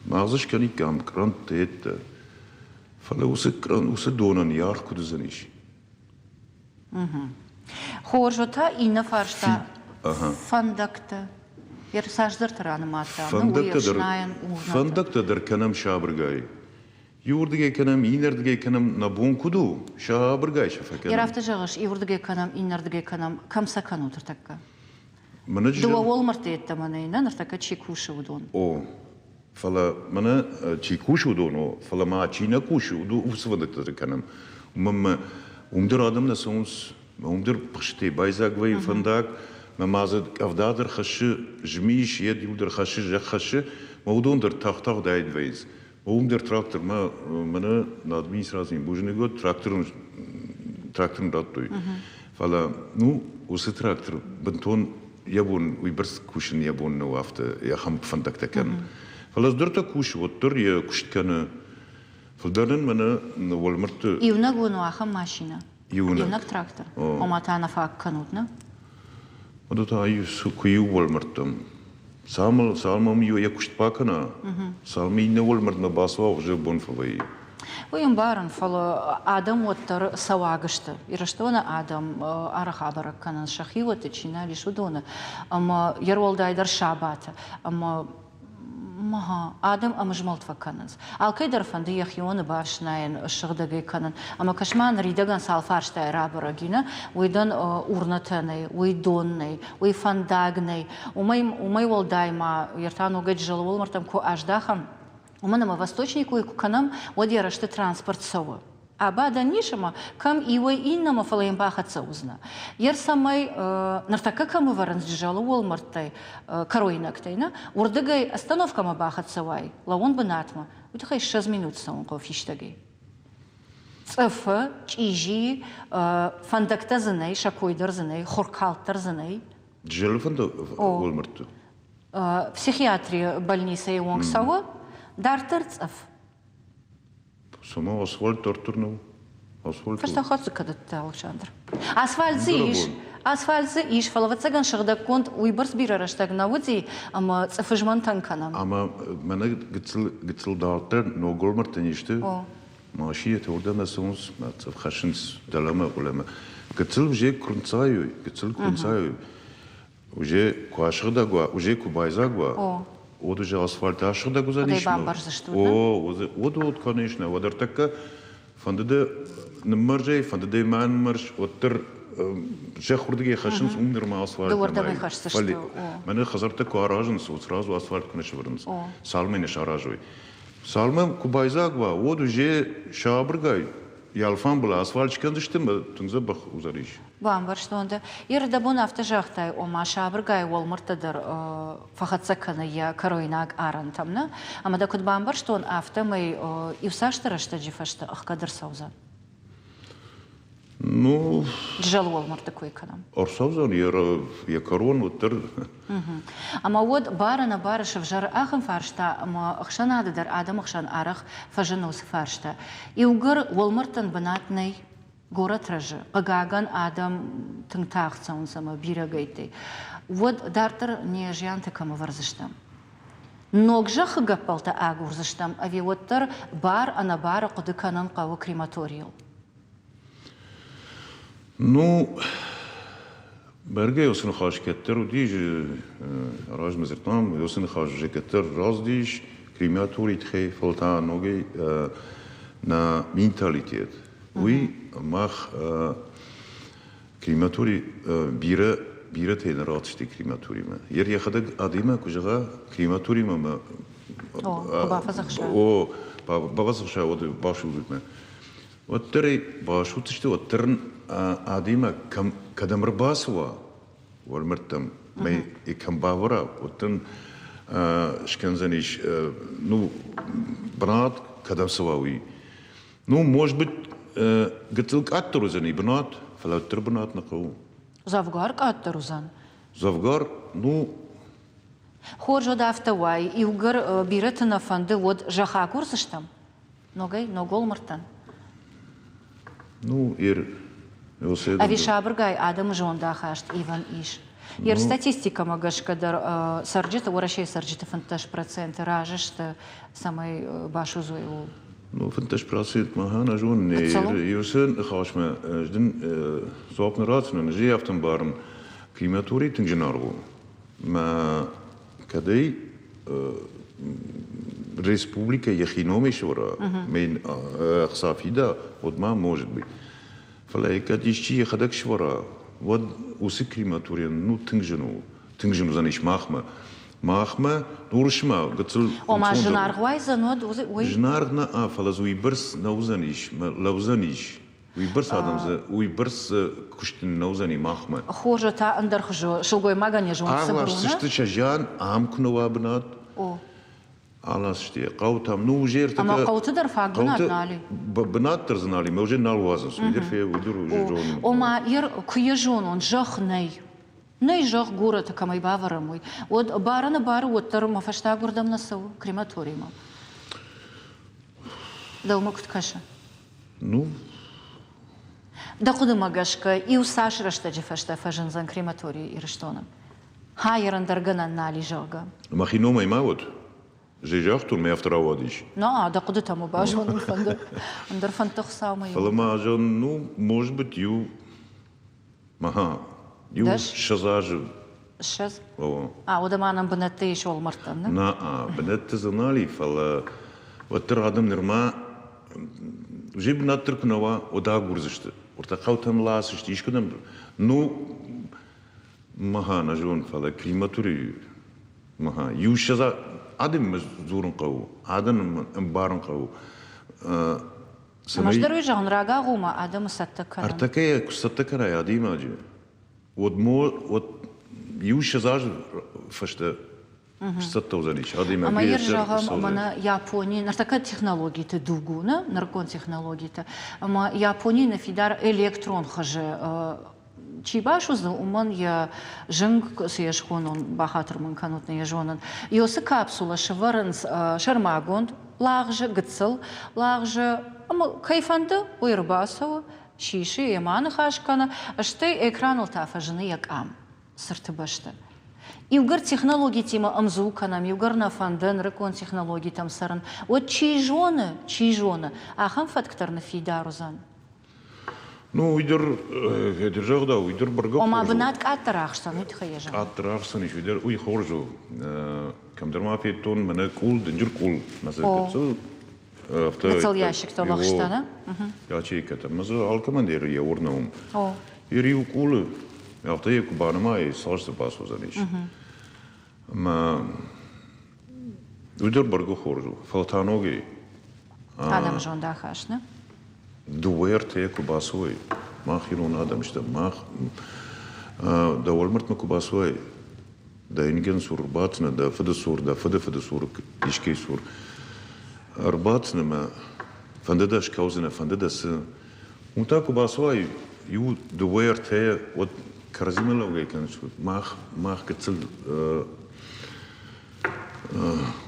Мах дзы скӕниккам кърӕнттӕ, фӕлӕ уыцы, уыцы донӕн йӕ аргъ куыд уыдзӕнис? Хорз, та иннӕ фарста фӕндӕгтӕ. Цасдӕрты ранымадтам. Фӕндӕгтӕ дӕр кӕнӕм сабыргай. Иуырдыгӕй кӕнӕм, иннӕрдыгӕй кӕнӕм, нӕ бон куыд у, сабыргай сӕ фӕкӕнӕм. Йӕ афтӕ зӕгъыс, иуырдыгӕй кӕнӕм, иннӕрдыгӕй кӕнӕм, кӕм сӕ кӕнут ныртӕккӕ? Дыууӕ уӕлмӕрдты йеддӕмӕ нӕй, нӕ ныртӕккӕ чи кусы, уыдон. О, фӕлӕ мӕнӕ чи кусы, уыдон о, фӕлӕ ма чи нӕ кусы, уыцы фӕндӕгтӕ дӕр кӕнӕм. Уымӕн мӕ уым дӕр адӕм нӕ цӕуынц, уым дӕр пыхсытӕй байдзаг вӕййы фӕндаг, мӕ ма дзы къӕвда дӕр хӕссы, змис, йед иу дӕр хӕссы, зӕхх хӕссы, мӕ уыдон дӕр тагъд-тагъд аид вӕййынц. Уым дӕр трактор мӕ мӕнӕ на администрацийы бузныг уӕд тракторын тракторын радтой. Фӕлӕ ну уыцы трактор бынтон йӕ бон уыйбӕрц кусын йӕ бон нӕу афтӕ ахӕм фӕндӕгтӕ кӕнын. Фӕлӕ ӕздӕр та кусы, уӕддӕр йӕ куыст кӕны. Фылдӕр нын мӕнӕ уӕлмӕрдты Иунӕг уын у ахӕм машинӕ? Иунӕг трактор? Ома та нӕ фаг кӕнут, нӕ? Уӕдӕ та куы иу уӕлмӕрдтӕм. Цалынмӕ цалынмӕ йӕ куыст бакӕна, цалынмӕ иннӕ уӕлмӕрдмӕ бацӕуа, хуыздӕр бон фӕвӕййы. Уый ӕмбарын, фӕлӕ адӕм уӕддӕр цӕуаг сты. Ирыстоны адӕм арӕх абӕрӕг кӕнынц сӕхиуӕтты, чи нал ис, уыдоны. Ӕмӕ йӕ уӕлдайдӕр сабаты. Ӕмӕ адӕм ӕмызмӕлд фӕкӕнынц. Алкӕй дӕр фӕнды йӕхионы бафснайын, ссыгъдӕгӕй кӕнын. Ӕмӕ кӕс-ма, ныридӕгӕн цал фарстайы рабӕрӕг и, нӕ? Уый дӕн урнӕтӕ нӕй, уый дон нӕй, уый фӕндаг нӕй. Уымӕй, уымӕй уӕлдай ма, ӕртӕ ногӕй Джызӕлы уӕлмӕрдтӕм куы аздӕхӕм, уымӕн ӕмӕ Восточный кой куы кӕнӕм, уӕд йӕ рӕзты транспорт цӕуы. Абадӕн ис ӕмӕ кӕм иуӕй иннӕмӕ, фӕлӕ йын бахӕццӕ уыдзынӕ. Йер цӕмӕй ныртӕккӕ кӕм ӕвӕрынц Джызӕлы уӕлмӕрдтӕй, кӕройнӕгтӕй, нӕ, уырдыгӕй остановкӕмӕ бахӕццӕ уай, лӕууон бынатмӕ, уый тыххӕй 20 минут цӕуын хъӕуы фистӕгӕй. Цъыфы, чъизийы, фӕндӕгтӕ дзы нӕй, сӕ кой дӕр дзы нӕй, хуркалд дӕр дзы нӕй. Джызӕлы фӕндаг уӕлмӕрдты? Психиатрийы больницӕйы онг цӕуы, дарддӕр цъыф. Цыма асфальт дарддӕр нӕу. Асфальт. Фӕстӕ хӕццӕ кӕдӕттӕ, Александр. Асфальт дзы ис, асфальт дзы ис, фӕлӕ ӕвӕццӕгӕн сыгъдӕггонд уыйбӕрц бирӕ рӕстӕг нӕ уыди, ӕмӕ цъыфызмӕнтӕн кӕнӕм. Ӕмӕ мӕнӕ гыццыл, гыццыл дарддӕр ноггуырмӕрдтӕ не сты. Машинӕтӕ уырдӕм цӕуынц, цъыф хӕссынц дӕлӕмӕ, къулӕмӕ. Гыццыл уже куы рынцайой, гыццыл куы рынцайой, Уже куы асыгъдӕг уа, уже куы байдзаг уа, уӕд уже асфальт асыгъдӕг уыдзӕнис. бамбӕрздзыстут, О, уӕд, уӕд, конечно, уӕд ӕртӕккӕ фӕнды дӕ ныммӕрзай, фӕнды дӕ ма ныммӕрз, уӕддӕр зӕхх уырдыгӕй хӕссынц, уым нырма асфальт Дыууӕрдӕмӕй хӕсдзысты. Мӕнӕ хӕдзӕрттӕ куы аразынц, уӕд сразу асфальт куы нӕ сӕвӕрынц, цалынмӕ нӕ саразой. Цалынмӕ куы байдзаг уа, уӕд уже сабыргай йӕ алфамбылай асфальт скӕндзысты ӕмӕ тынг дзӕбӕх уыдзӕнис. Бамбӕрстон дӕ. Йе рдӕбон афтӕ загътай, ома сабыргай уӕлмӕрдтӕ дӕр фӕхӕццӕ кӕны йӕ кӕройнаг арӕнтӕм, нӕ? Ӕмӕ дӕ куыд бамбӕрстон, афтӕмӕй иуцасдӕр рӕстӕджы фӕстӕ ӕхгӕд ӕрцӕудзӕн. Ну, Джызӕлы уӕлмӕрдты кой кӕнӕм. Ӕрцӕудзӕн йӕ кӕрон уӕддӕр. Ӕмӕ уӕд бар-ӕнӕбары сӕвзӕры ахӕм фарста, ӕмӕ ӕхсӕнады дӕр адӕмы хсӕн арӕх фӕзыны уыцы фарста. Иугӕр уӕлмӕрдтӕн бынат нӕй, горӕт рӕзы, хъыгагӕн, адӕм тынг тагъд цӕуынц ӕмӕ бирӕгӕйттӕй, уӕд дарддӕр не зиантӕ кӕм ӕвӕрдзыстӕм? Ног зӕххы гӕппӕлтӕ агурдзыстӕм ӕви уӕддӕр бар-ӕнӕбары хъуыды кӕнын хъӕуы крематорийыл? Ну, бӕргӕ уыцы ныхас кӕддӕр уыдис, размӕ дзырдтам, уыцы ныхас уже кӕддӕр раздис крематорийы тыххӕй, фӕлӕ та ногӕй нӕ менталитет Уый мах крематорий бирӕ бирӕтӕй нӕ рацыди крематоримӕ. Йер йӕхӕдӕг адӕймаг куы зӕгъа, крематоримӕ мӕ о, бафӕдзӕхса, уӕд басудзут мӕ. Уӕддӕр ӕй басудздзысты, уӕддӕр ын адӕймаг кӕм кӕдӕм ӕрбацӕуа, уӕлмӕрдтӕм мӕ кӕм бавӕра, уӕддӕр ын скӕндзӕнис ну бынат, кӕдӕм цӕуа, уый. Ну, может быть, гыццыл къаддӕр уыдзӕни бынат, фӕлӕ уӕддӕр бынат нӕ хъӕуы. Дзӕвгар къаддӕр уыдзӕн? Дзӕвгар, ну... Хорз, уӕд афтӕ уай. Иугӕр бирӕты нӕ фӕнды, уӕд зӕхх агурдзыстӕм? Ногӕй, ног уӕлмӕрдтӕн? Ну, ер... Ӕви сабыргай адӕмы зондахаст ивӕн ис? Йе статистикӕмӕ гӕсгӕ дӕр цӕрджыты, Уӕрӕсейы цӕрджыты 15% разы сты, цӕмӕй басудзой ууыл. Ну, 15% махӕн ӕз уын иусы ныхасмӕ ӕз дын дзуапп нӕ ратдзынӕн, ӕз ӕй афтӕ ӕмбарын, крематорий тынг зынаргъ у. Мӕ кӕдӕй республикӕ йӕхи номӕй сӕвӕра, мӕ ӕхца фида, уӕд ма может быть. Фӕлӕ кӕд исчи йӕхӕдӕг сӕвӕра, уӕд уыцы крематорийӕн ну тынг зын у. Тынг зын уыдзӕнис махмӕ. Махмӕ, уырысмӕ гыццыл Ома зынаргъ уайдзӕн уӕд уый? Зынаргъ нӕ, фӕлӕ дзы уыйбӕрц нӕ уыдзӕнис, лӕудзӕнис. Уыйбӕрц адӕм дзы, уыйбӕрц куыст нӕ уыдзӕни махмӕ. Хорз, та ӕндӕр хуызы сылгоймагӕн йӕ зонд цыбыр у, нӕ? Арласдзысты сӕ зиан, ам куы нӕ уа бынат. О. Аласти хъӕутӕм, ну уже Ӕмӕ хъӕуты дӕр фаг бынат нал и. Бынат дӕр дзы нал и, мӕ уже нал уадзынц. Уый дӕр уый дӕр уже зонын. Ома, куы йӕ зонон, зӕхх нӕй. Нӕй зӕхх горӕты кӕмӕй бавӕрӕм, уый. Уӕд барыны бары уӕддӕр мӕ фӕстаг уырдӕм нӕ цӕуы, крематоримӕ. Дӕумӕ куыд кӕсы? Ну, Дӕ хъуыдымӕ гӕсгӕ, иу цас рӕстӕджы фӕстӕ фӕзындзӕн крематорий Ирыстоны? Хайыр ӕндӕр гӕнӕн нал и, зӕгъгӕ. Мӕхи номӕй ма уӕд? Зӕй загътон, мӕ афтӕ рауадис. На, дӕ хъуыдытӕ мӕ базонын фӕнды. Ӕндӕр фӕндты Хуыцаумӕ. Фӕлӕ ма зӕгъын, ну, может быть, иу, ага, иу 20 азы. 20? О. А, уӕдӕ ма нӕм бынӕттӕ ис уӕлмӕрдтӕм, нӕ? На, бынӕтты дзы нал и, фӕлӕ уӕддӕр адӕм нырма уже бынат дӕр куы нӕ уа, уӕд агурдзысты. Уӕртӕ хъӕутӕм ласысты, искуыдӕм. Ну, Мӕ нӕ зонын, фӕлӕ крематорий мӕ иу ссӕдз адӕмимӕ дзурын хъӕуы, адӕмы ӕмбарын хъӕуы. Цӕмӕй уый зӕгъын, рагагъоммӕ адӕмы цӕттӕ кӕнын. Ӕртӕкӕйӕ куы цӕттӕ кӕнай адӕймаджы, уӕд мо уӕд иу 20 азы фӕстӕ сцӕттӕ уыдзӕнис адӕймаг. Ӕмӕ йӕ зӕгъӕм, мӕнӕ Япони, ныртӕккӕ технологиты дуг у, нӕ? Нырыккон технологитӕ. Ӕмӕ Японийы нӕ фидар электрон хызы чи басудзы, уымӕн йӕ зынг, цы йӕ схонон, бахатыр мын кӕнут, нӕ йӕ зонын, йоцы капсулӕ сӕвӕрынц сӕрмагонд лагъзы, гыццыл лагъзы, ӕмӕ кӕй фӕнды, уый ӕрбацӕуы, сисы, йемӕ аныхас кӕны, стӕй экраныл та фӕзыны йӕ къам цырты бӕсты. Иугӕр технологитимӕ ӕмдзу кӕнӕм, иугӕр нӕ фӕнды нырыккон технологитӕм цӕрын, уӕд чи зоны, чи зоны, ахӕм фӕтк дӕр ныффидар уыдзӕн. Ну, уый дӕр, кӕд загъдау, уый дӕр бӕргӕ Ома бынат къаддӕр ахсдзӕн, уый тыххӕй йӕ зӕгъын. Къаддӕр ахсдзӕн ис, уый дӕр уый хорз у. Кӕмдӕр ма федтон, мӕнӕ къул, дынджыр къул, мӕ дзы гыццыл афтӕ Гыццыл ящиктӕ лӕгъстӕ, нӕ? Ячейкӕтӕ. Мӕ дзы алкӕмӕн дӕр йӕ уырны уым. Йӕ риу къулы, афтӕ йӕ куы банымайы, цас дзы бацудзӕнис. Ӕмӕ уый дӕр бӕргӕ хорз у, фӕлӕ та ногӕй Адӕмы зондахаст, нӕ? Дыууӕ ӕртӕйӕ куы бацӕуой, мах ирон адӕм стӕм, мах дӕ уӕлмӕрдмӕ куы бацӕуай, дӕ ингӕн цур ӕрбацынӕ, дӕ фыды цур, дӕ фыды фыды цур, искӕй цур ӕрбацынӕ мӕ фӕнды дӕ скӕудзынӕ, фӕнды дӕ цы. Уым та куы бацӕуай иу, дыууӕ, ӕртӕйӕ, уӕд кӕрӕдзимӕ лӕугӕ кӕныс, мах, мах гыццыл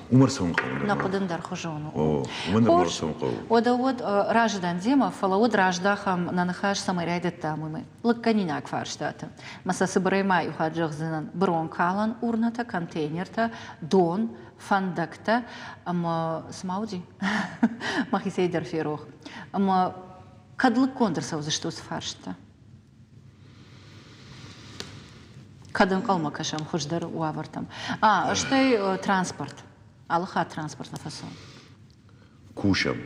Уым ӕрцӕуын хъӕуы. Нӕ хъуыды ӕндӕрхуызон у. Уымӕн нырма ӕрцӕуын хъӕуы. Уӕдӕ уӕд разы дӕн демӕ, фӕлӕ уӕд раздахӕм нӕ ныхас, цӕмӕй райдыдтам, уымӕ. Лыггӕнинаг фарстатӕ. Мӕ сӕ цыбырӕй ма иу хатт зӕгъдзынӕн. Быронкалӕн урнӕтӕ, контейнертӕ, дон, фӕндӕгтӕ ӕмӕ цы ма уыди? Мӕхицӕй дӕр ферох. Ӕмӕ кӕд лыггонд ӕрцӕудзысты уыцы фарстытӕ? Кӕд ӕнхъӕлмӕ кӕсӕм хуыздӕр уавӕртӕм? А, стӕй транспорт. Алы хатт транспорт нӕ фӕцӕуы. Кусӕм.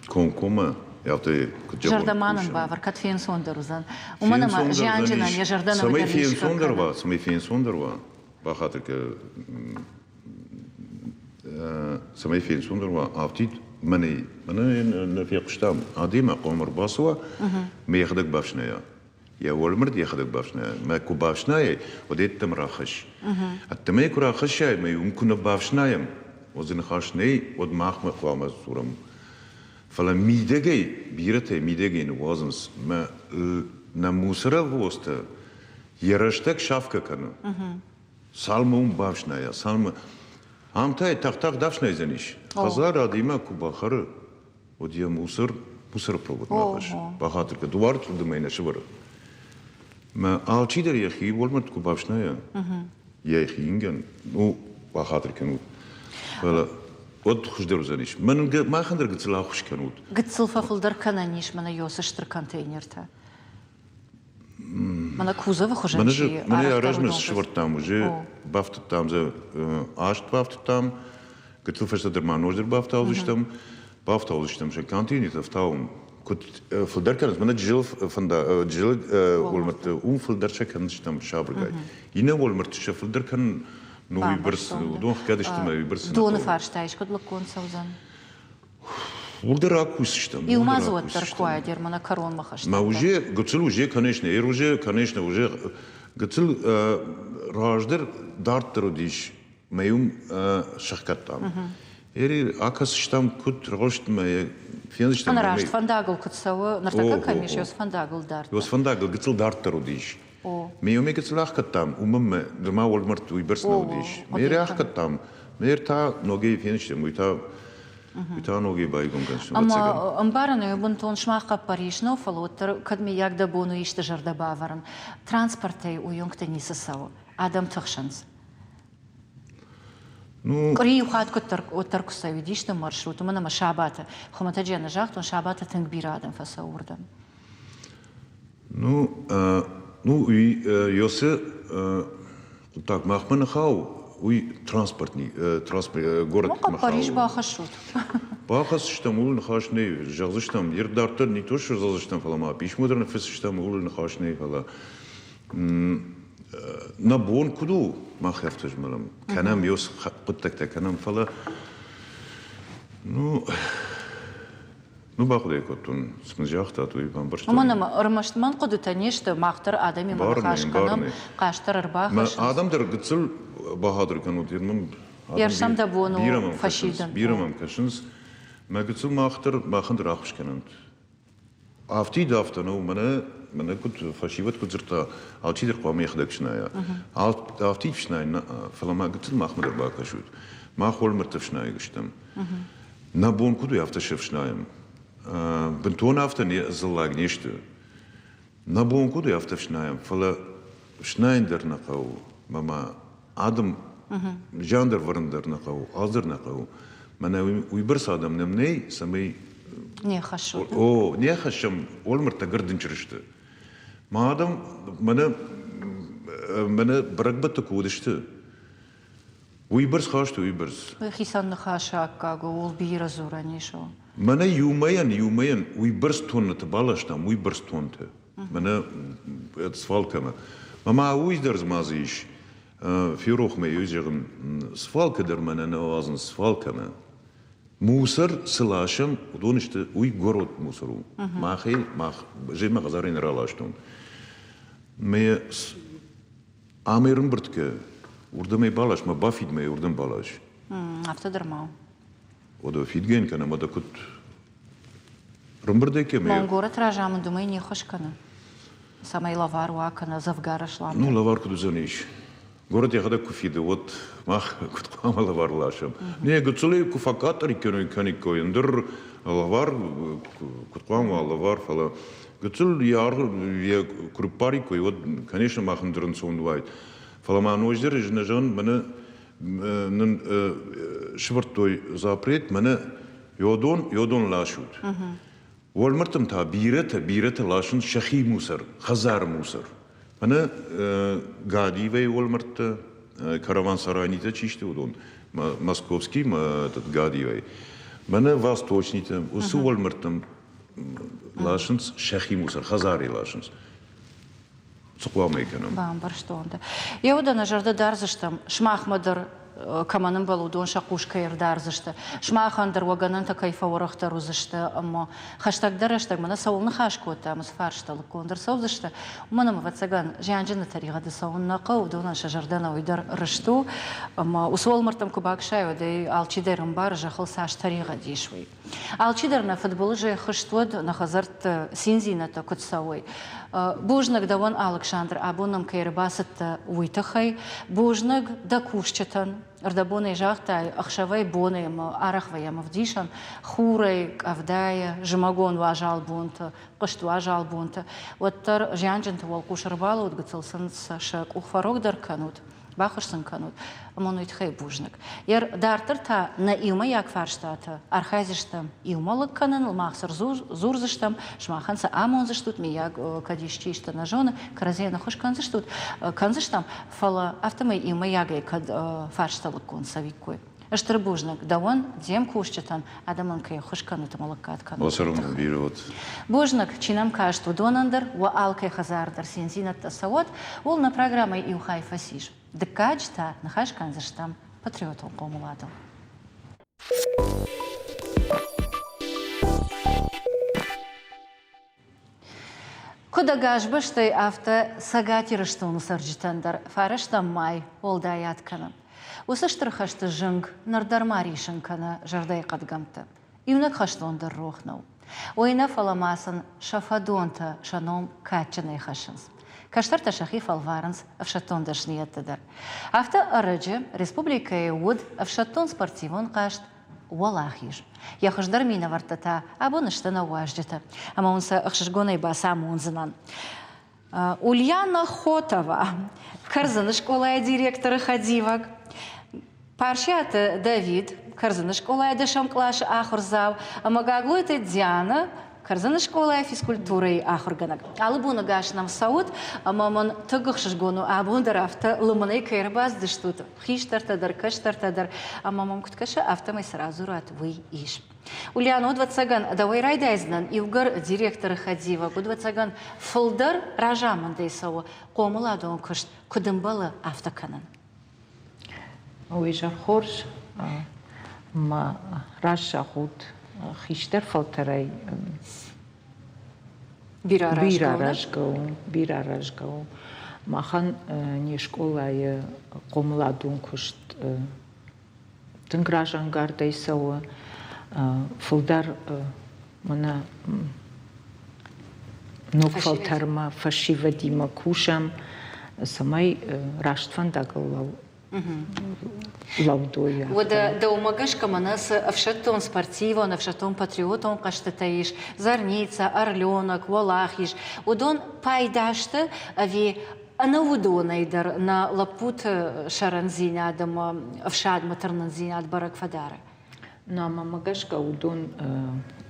Комкоммӕ афтӕ куыд зӕгъон, Зӕрдӕ ма нын бавӕр, кӕд фенцондӕр уыдзӕн. Уымӕн ӕмӕ зианджынӕн йӕ зӕрдӕ ныр Цӕмӕй фенцондӕр уа, цӕмӕй фенцондӕр уа, бахатыр кӕ, цӕмӕй фенцондӕр уа, афтид мӕнӕй, мӕнӕ нӕ фехъуыстам, адӕймаг хъуамӕ ӕрбацӕуа, мӕ йӕхӕдӕг бафснайа. Йӕ уӕлмӕрд йӕхӕдӕг бафснайа. Мӕ куы бафснайай, уӕд ӕддӕмӕ рахӕсс. Ӕддӕмӕ куы рахӕссай, мӕ уым куы нӕ бафснайӕм, уӕд дзы ныхас нӕй, уӕд махмӕ хъуамӕ дзурӕм. Фӕлӕ мидӕгӕй, бирӕтӕ мидӕгӕй ныууадзынц, мӕ нӕ мусоровозтӕ йӕ рӕстӕг сафгӕ кӕны. Цалынмӕ уым бафснайа, цалынмӕ. Ам та тагъд-тагъд ӕфснайдзӕнис. Хӕдзар адӕймаг куы бахӕры, уӕд йӕ мусор мусоры проводмӕ хӕссы. Бахатыр кӕн, дуар чъылдымӕй нӕ сӕвӕры. Мӕ алчидӕр йӕхи уӕлмӕрд куы бафснайа, йӕхи ингӕн, ну, бахатыр кӕнут. Фӕлӕ уӕд хуыздӕр уыдзӕнис. Мӕн махӕн дӕр гыццыл ӕххуыс кӕнут. Гыццыл фӕфылдӕр кӕнӕн ис мӕнӕ ёсы стыр контейнертӕ. Мӕнӕ кузовы хуызӕн чи Мӕнӕ размӕ сӕвӕрдтам уже, бафтыдтам дзы аст бафтыдтам, гыццыл фӕстӕдӕр ма ноджыдӕр бафтаудзыстӕм, бафтаудзыстӕм сӕ контейнертӕ ӕфтауын. Куыд фылдӕр кӕнынц, мӕнӕ джызӕл фӕнда, джызӕлы уӕлмӕрдты уым фылдӕр сӕ кӕндзыстӕм сабыргай. Иннӕ уӕлмӕрдты сӕ фылдӕр кӕнын, ну уыйбӕрц, уыдон хгӕд сты мӕ уыйбӕрц. Доны фарста искуыд лыггонд цӕудзӕн? Уырдӕр акусдзыстӕм. Иумӕ дзы уӕддӕр куы уаид, мӕнӕ кӕронмӕ хӕстӕг. Мӕ уже гыццыл уже, конечно, ер уже, конечно, уже гыццыл раздӕр дарддӕр уыдис, мӕ уым сӕхгӕдтам. Эри акӕсыстӕм куыд ргъуыстмӕ фендзыстӕм. Ӕнӕ раст фӕндагыл куыд цӕуы, ныртӕккӕ кӕм ис, уыцы фӕндагыл дарддӕр. Уыцы фӕндагыл гыццыл дарддӕр уыдис. Ме уымӕй гыццыл ӕхгӕдтам, уымӕн мӕ нырма уӕлмӕрдты уыйбӕрц нӕ уыдис. Ме рӕхгӕдтам, ме та ногӕй фенстӕм, уый та уый та ногӕй байгом кӕнстӕм. Ӕмӕ ӕмбарын ӕй, бынтон сымах хъӕппӕрис нӕу, фӕлӕ уӕддӕр кӕд мыййаг дӕ бон у исты зӕрдӕ бавӕрын. Транспортӕй уыйонгты ницы цӕуы, адӕм тыхсынц. Ну, Къуыри иу хатт куыддӕр уӕддӕр куы цӕуид исты маршрут, уымӕн ӕмӕ сабаты, хуымӕтӕджы нӕ загътон, сабаты тынг бирӕ адӕм фӕцӕуы уырдӕм. Ну, ну, уый Йосы хъуыддаг махмӕ нӕ хауы, уый транспортный, транспорт, город Ну, хъӕппӕрис бахӕссут. Бахӕсдзыстӕм, ууыл ныхас нӕй, зӕгъдзыстӕм, ир дарддӕр не то что зӕгъдзыстӕм, фӕлӕ ма писмо дӕр ныффысдзыстӕм, ууыл ныхас нӕй, фӕлӕ нӕ бон куыд у, мах афтӕ змӕлӕм, кӕнӕм ёс хъуыддӕгтӕ кӕнӕм, фӕлӕ ну, ну бахъуыды кодтон, цы мын загътат, уый бамбӕрстон. Уымӕн ӕмӕ ӕрмӕст мӕн хъуыдытӕ не сты, мах дӕр адӕмимӕ ныхас кӕнӕм, хъаст дӕр ӕрбахӕссынц. Адӕм дӕр гыццыл бахатыр кӕнут, мӕм Ерсӕм дӕ бон у фӕсидын. Бирӕ мӕм кӕсынц. Мӕ гыццыл мах дӕр махӕн дӕр ӕххуыс кӕнӕнт. Афтид афтӕ нӕу, мӕнӕ, мӕнӕ куыд фӕсивӕд куыд дзырдта, алчидӕр хъуамӕ йӕхӕдӕг фснайа. Афтид фснайын нӕ, фӕлӕ ма гыццыл махмӕ дӕр бакӕсут. Мах уӕлмӕрдты фснайӕг стӕм. Нӕ бон куыд у, афтӕ сӕ фснайӕм. Бынтон афтӕ не дзыллаг не сты. Нӕ бон куыд у, афтӕ фснайӕм, фӕлӕ фснайын дӕр нӕ хъӕуы, мӕ ма адӕм зиан дӕр вӕрын дӕр нӕ хъӕуы, аз дӕр нӕ хъӕуы. Мӕнӕ уыйбӕрц адӕм нӕм нӕй, цӕмӕй Не хӕссут. О, не хӕссӕм, уӕлмӕрдтӕ гӕрдынчыр сты. Мӕ адӕм мӕнӕ мӕнӕ бӕрӕгбӕтты куы уыдысты, уыйбӕрц хастой, уыйбӕрц. Уый хицӕн ныхасы аккаг у, ууыл бирӕ дзурӕн ис. Мӕнӕ иумӕйӕн, иумӕйӕн уыйбӕрц тоннӕты баластам, уыйбӕрц тоннӕты. Мӕнӕ свалкӕмӕ. Мӕ уый дӕр ма дзы ис. Ферох мӕ ей зӕгъын, свалкӕ дӕр мӕнӕ нӕ уадзынц свалкӕмӕ. Мусор цы ласӕм, уыдон сты, уый город мусор у. Махӕй, мах, земӕ хӕдзарӕй нӕ раластон. Мӕ ам ӕрӕмбырд кӕ, уырдӕм ӕй балас, мӕ бафид мӕ уырдӕм балас. Афтӕ дӕр ма у. Уӕдӕ фидгӕ кӕнӕм, уӕдӕ куыд Рымбырдӕй кӕм Мӕн горӕт разамынд уымӕй не ххуыс кӕны, цӕмӕй лӕвар уа кӕнӕ дзӕвгар асламдӕр. Ну, лӕвар куыд уыдзӕнис? Горӕт йӕхӕдӕг куы фиды, уӕд мах куыд хъуамӕ лӕвар ласӕм? Не, гыццылӕй куы фӕкъаддӕр кӕниккой, ӕндӕр лӕвар куыд хъуамӕ уа лӕвар, фӕлӕ гыццыл йӕ аргъ йӕ куы рыппариккой, уӕд, конечно, мах ӕндӕр ӕнцон уаид. Фӕлӕ ма ноджыдӕр ӕз нӕ зӕгъын, мӕнӕ нын сывӕрдтой запрет, мӕнӕ Йодон, йодон ласут. Уӕлмӕрдтӕм та бирӕтӕ, бирӕтӕ ласынц сӕхи мусор, хӕдзары мусор. Мӕнӕ Гадиевӕй уӕлмӕрдтӕ, караван-сарайнитӕ чи сты, уыдон, Московский мӕ Гадиевӕй. Мӕнӕ Восточнитӕ, уыцы уӕлмӕрдтӕм ласынц сӕхи мусор, хӕдзарӕй ласынц. Цы хъуамӕ кӕнӕм? Бамбӕрстон дӕ. Еуӕдӕ нӕ зӕрдӕ дардзыстӕм, сымахмӕ дӕр кӕмӕн ӕмбӕлы, уыдон сӕ хъус кӕй ӕрдардзысты, сымахӕн дӕр уӕ гӕнӕнтӕ кӕй фӕуӕрӕхдӕр уыдзысты ӕмӕ хӕстӕгдӕр рӕстӕгмӕ нӕ цӕуыл ныхас кодтам, уыцы фарстӕ лыггонд ӕрцӕудзысты, уымӕн ӕмӕ, ӕвӕццӕгӕн, зианджыны тӕригъӕды цӕуын нӕ хъӕуы, уыдонӕн сӕ зӕрдӕ нӕуый дӕр рыст у, ӕмӕ уыцы уӕлмӕрдтӕм куы бакӕсай, уӕд ӕй алчидӕр ӕмбары, зӕххыл цас тӕригъӕд ис, уый. Алчидӕр нӕ фыдбылызӕй хызт уӕд, нӕ хӕдзӕртты циндзинӕдтӕ куыд цӕуой. Бузныг дӕуӕн, Алыксандр, абон нӕм кӕй ӕрбацыдтӕ, уый тыххӕй. Бузныг дӕ кусджытӕн. Ӕрдӕбонӕй загътай, ӕхсӕвӕй-бонӕй ӕмӕ арӕх вӕййӕм ӕвдисӕн хурӕй, къӕвдайӕ, зымӕгон уазал бонты, хъызт уазал бонты. Уӕддӕр зианджынты уӕлхъус ӕрбалӕуд, гыццыл сын сӕ къух фӕрогдӕр кӕнут. баххуыс сын кӕнут, ӕмӕ уый тыххӕй бузныг. Дарддӕр та нӕ иумӕйаг фарстатӕ архайдзыстӕм иумӕ лыг кӕныныл, мах цы дзурдзыстӕм, сымахӕн цы амондзыстут, миййаг кӕд исчи исты нӕ зоны, кӕрӕдзийӕн ӕххуыс кӕндзыстут, кӕндзыстӕм, фӕлӕ афтӕмӕй иумӕйагӕй кӕд фарста лыггонд цӕуиккой. Стыр бузныг дӕуӕн, де мкусджытӕн, адӕмӕн кӕй ӕххуыс кӕнут ӕмӕ лӕггад кӕнут. Бузныг, чи нӕм каст, уыдонӕн дӕр, уӕ алкӕй хӕдзар дӕр циндзинӕдтӕ цӕуӕд, ууыл нӕ программӕйы иу хай фӕцис. Дыккаджы та ныхас кӕндзыстӕм патриотон хъомыладыл. Куыд ӕгас бӕстӕй, афтӕ Цӕгат Ирыстоны цӕрджытӕн дӕр фарӕстӕм май уӕлдай ад кӕны. Уыцы стыр хӕсты зынг ныр дӕр ма рисын кӕны зӕрдӕйы хъӕдгӕмттӕ. Иунӕг хӕстон дӕр рох нӕу. Уый нӕ, фӕлӕ ма сын сӕ фӕдонтӕ сӕ ном кадджынӕй хӕссынц. Кӕстӕртӕ сӕхи фӕлварынц ӕфсӕддон дӕсныйӕдты дӕр. Афтӕ ӕрӕджы республикӕйы уыд ӕфсӕддон-спортивон хъазт Уӕлахиз. Йӕ хуыздӕр минӕвӕрттӕ та абон сты нӕ уазджытӕ. Ӕмӕ уын сӕ ӕхсызгонӕй бацамондзынӕн. Ульяна Хотова, Кӕрдзыны скъолайы директоры хӕдивӕг, Парсиаты Давид, Кӕрдзыны скъолайы дӕсӕм къласы ахуырдзау, ӕмӕ Гаглойты Диана, Кӕрдзыны скъолайы физкультурӕйы ахуыргӕнӕг. Алы боны гас нӕм цӕут, ӕмӕ мын тынг ӕхсызгон у, абон дӕр афтӕ лымӕнӕй кӕй ӕрбацыдыстут, хистӕртӕ дӕр, кӕстӕртӕ дӕр, ӕмӕ мӕм куыд кӕсы, афтӕмӕй цы радзурат, уый ис. Ульяна, ӕвӕццӕгӕн, дӕуӕй райдайдзынӕн иугӕр директоры хӕдивӕг, ӕвӕццӕгӕн, фылдӕр разамындӕй цӕуы хъомыладон куыст, куыд ӕмбӕлы, афтӕ кӕнын. Уый зӕгъ хорз, мӕ раззагъуд хистӕр фӕлтӕрӕй бирӕ аразгӕ у, бирӕ аразгӕ у. Махӕн не скъолайы хъомыладон куыст тынг разӕнгардӕй цӕуы. Фылдӕр мӕнӕ ног фӕлтӕрмӕ, фӕсивӕдимӕ кусӕм, цӕмӕй раст фӕндагыл лӕудой. Уӕдӕ дӕумӕ гӕсгӕ мӕнӕ цы ӕфсӕддон спортивон, ӕфсӕддон патриотон хъӕзтытӕ ис, Зарница, Орленок, Уӕлахиз, уыдон пайда сты ӕви ӕнӕ уыдонӕй дӕр нӕ лӕппуты сӕрӕндзинад ӕмӕ ӕфсадмӕ тырнындзинад бӕрӕг фӕдары? Нӕ, мӕнмӕ гӕсгӕ уыдон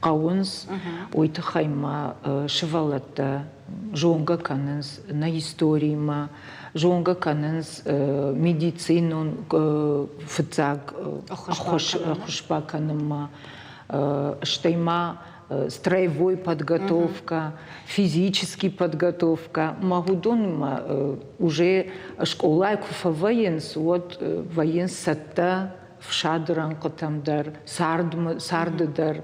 хъӕуынц, уый тыххӕй ма сывӕллӕттӕ зонгӕ кӕнынц нӕ историимӕ, зонгӕ кӕнынц медицинон фыццаг ӕххуыс бакӕнынмӕ, стӕй ма строевой подготовка, физический подготовка. Мӕ уыдонмӕ уже скъолайы куы фӕвӕййынц, уӕд вӕййынц цӕттӕ фсады рӕнхъытӕм дӕр, царды дӕр.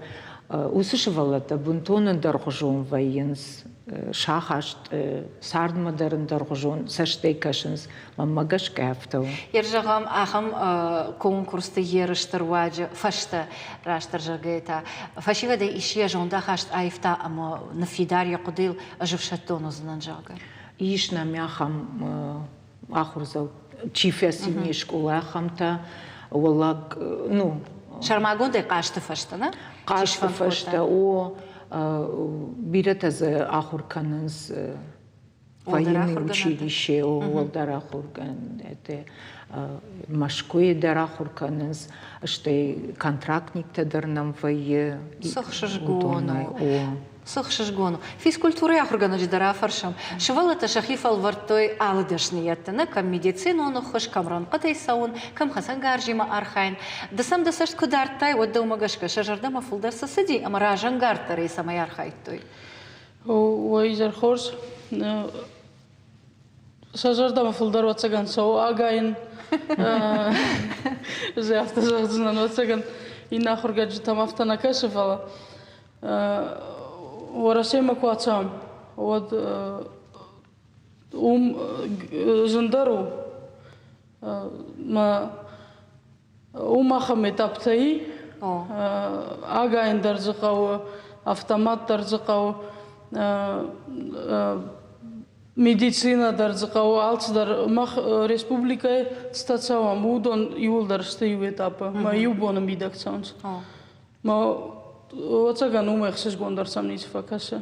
Уыцы сывӕллӕттӕ бынтон ӕндӕргъуызон вӕййынц, сахаст цардмӕ дӕр ӕндӕргъуызон цӕстӕй кӕсынц. Мӕнмӕ гӕсгӕ афтӕ у. Йер зӕгъӕм, ахӕм конкурсты ерысты руаджы фӕстӕ, растдӕр зӕгъгӕйӕ та, фӕсивӕдӕй исчи йӕ зондахаст аивта ӕмӕ ныффидар йӕ хъуыдыйыл, ӕз ӕфсӕддон уыдзынӕн, зӕгъгӕ? Ис нӕм ахӕм ахуырдзау, чи фӕци не скъола, ахӕмтӕ, уӕллаг, ну... Сӕрмагондӕй хъазты фӕстӕ, нӕ? Хъазты фӕстӕ, о, бирӕтӕ дзы ахуыр кӕнынц военный училище, уӕлдӕр ахуыргӕнӕнтӕ Мӕскуыйы дӕр ахуыр кӕнынц, стӕй контрактниктӕ дӕр нӕм вӕййы. Цы хсызгон у. Цы хсызгон у. Физкультурӕйы ахуыргӕнӕджы дӕр афӕрсӕм. Сывӕллӕттӕ сӕхи фӕлвӕрдтой алы дӕсныйӕдты, нӕ кӕм медицинон ӕххуыс, кӕм рӕнхъытӕй цӕуын, кӕм хӕцӕнгарзимӕ архайын. Ды сӕм дӕ цӕст куы дардтай, уӕд дӕумӕ гӕсгӕ сӕ зӕрдӕмӕ фылдӕр цы цыди ӕмӕ разӕнгарддӕрӕй цӕмӕй архайдтой? Уӕ изӕр хорз. Сӕ зӕрдӕмӕ фылдӕр ӕвӕццӕгӕн цӕуы агайын. Ӕз афтӕ зӕгъдзынӕн, ӕвӕццӕгӕн иннӕ ахуыргӕнджытӕм афтӕ нӕ кӕсы, фӕлӕ Уӕрӕсемӕ куы ацӕуӕм, уӕд уым зындӕр у. Мӕ Уым ахӕм этаптӕ и. Агайын дӕр дзы хъӕуы, автомат дӕр дзы хъӕуы, медицинӕ дӕр дзы хъӕуы, алцыдӕр. Мах республикӕйы цытӕ цӕуӕм, уыдон иууылдӕр сты иу этапы, мӕ иу боны мидӕг цӕуынц. Мӕ ӕвӕццӕгӕн уымӕй ӕхсызгондӕр сӕм ницы фӕкӕсы.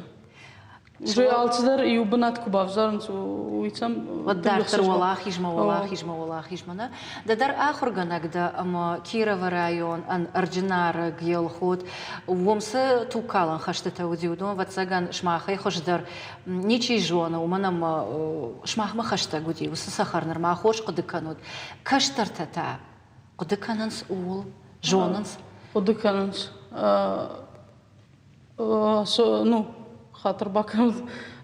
Уже алцыдӕр иу бынат куы бавзарынц, уый сӕм Уӕд дарддӕр уӕлахизмӕ, уӕлахизмӕ, уӕлахизмӕ, нӕ? Ды дӕр ахуыргӕнӕг дӕ ӕмӕ Кировы район, Ӕрджынарӕг, Елхот, уым цы тугкалӕн хӕстытӕ уыди, уыдон, ӕвӕццӕгӕн, сымахӕй хуыздӕр ничи зоны, уымӕн ӕмӕ сымахмӕ хӕстӕг уыди, уыцы цӕхӕр нырма хорз хъуыды кӕнут. Кӕстӕртӕ та хъуыды кӕнынц ууыл, зонынц? Хъуыды кӕнынц. Ну, хатыр бакӕнут,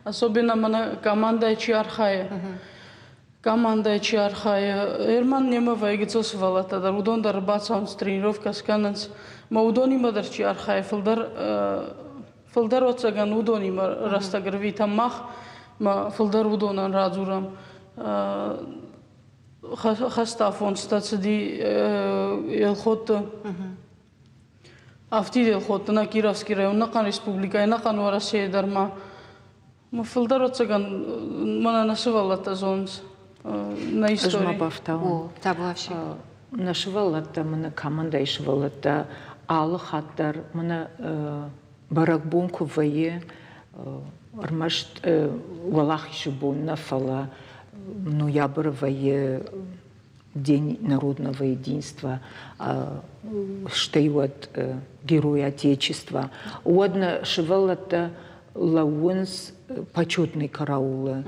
особенно мӕнӕ командӕйы чи архайы. Командӕйы чи архайы, Эрман немӕ вӕййы гыццыл сывӕллӕттӕ дӕр, уыдон дӕр бацӕуынц, тренировкӕ скӕнынц. Мӕ уыдонимӕ дӕр чи архайы, фылдӕр фылдӕр ӕвӕццӕгӕн уыдонимӕ рӕстӕг ӕрвитӕм мах, мӕ фылдӕр уыдонӕн радзурӕм. Хӕстафонцтӕ цыди Елхотты. Афтид Елхотты нӕ Кировский район, ӕнӕхъӕн республикӕйы, ӕнӕхъӕн Уӕрӕсейы дӕр ма. Фылдӕр ӕцӕгӕн мӕнӕ нӕ сывӕллӕттӕ зонынц нӕ истори. Ӕз ма бафтауон. Нӕ сывӕллӕттӕ, мӕнӕ командӕйы сывӕллӕттӕ алы хатт дӕр мӕнӕ бӕрӕгбон куы вӕййы, ӕрмӕст Уӕлахизы бон нӕ, фӕлӕ ноябры вӕййы День народного единства, стӕй уӕд Герой Отечества, уӕд нӕ сывӕллӕттӕ лӕууынц почетный караулы.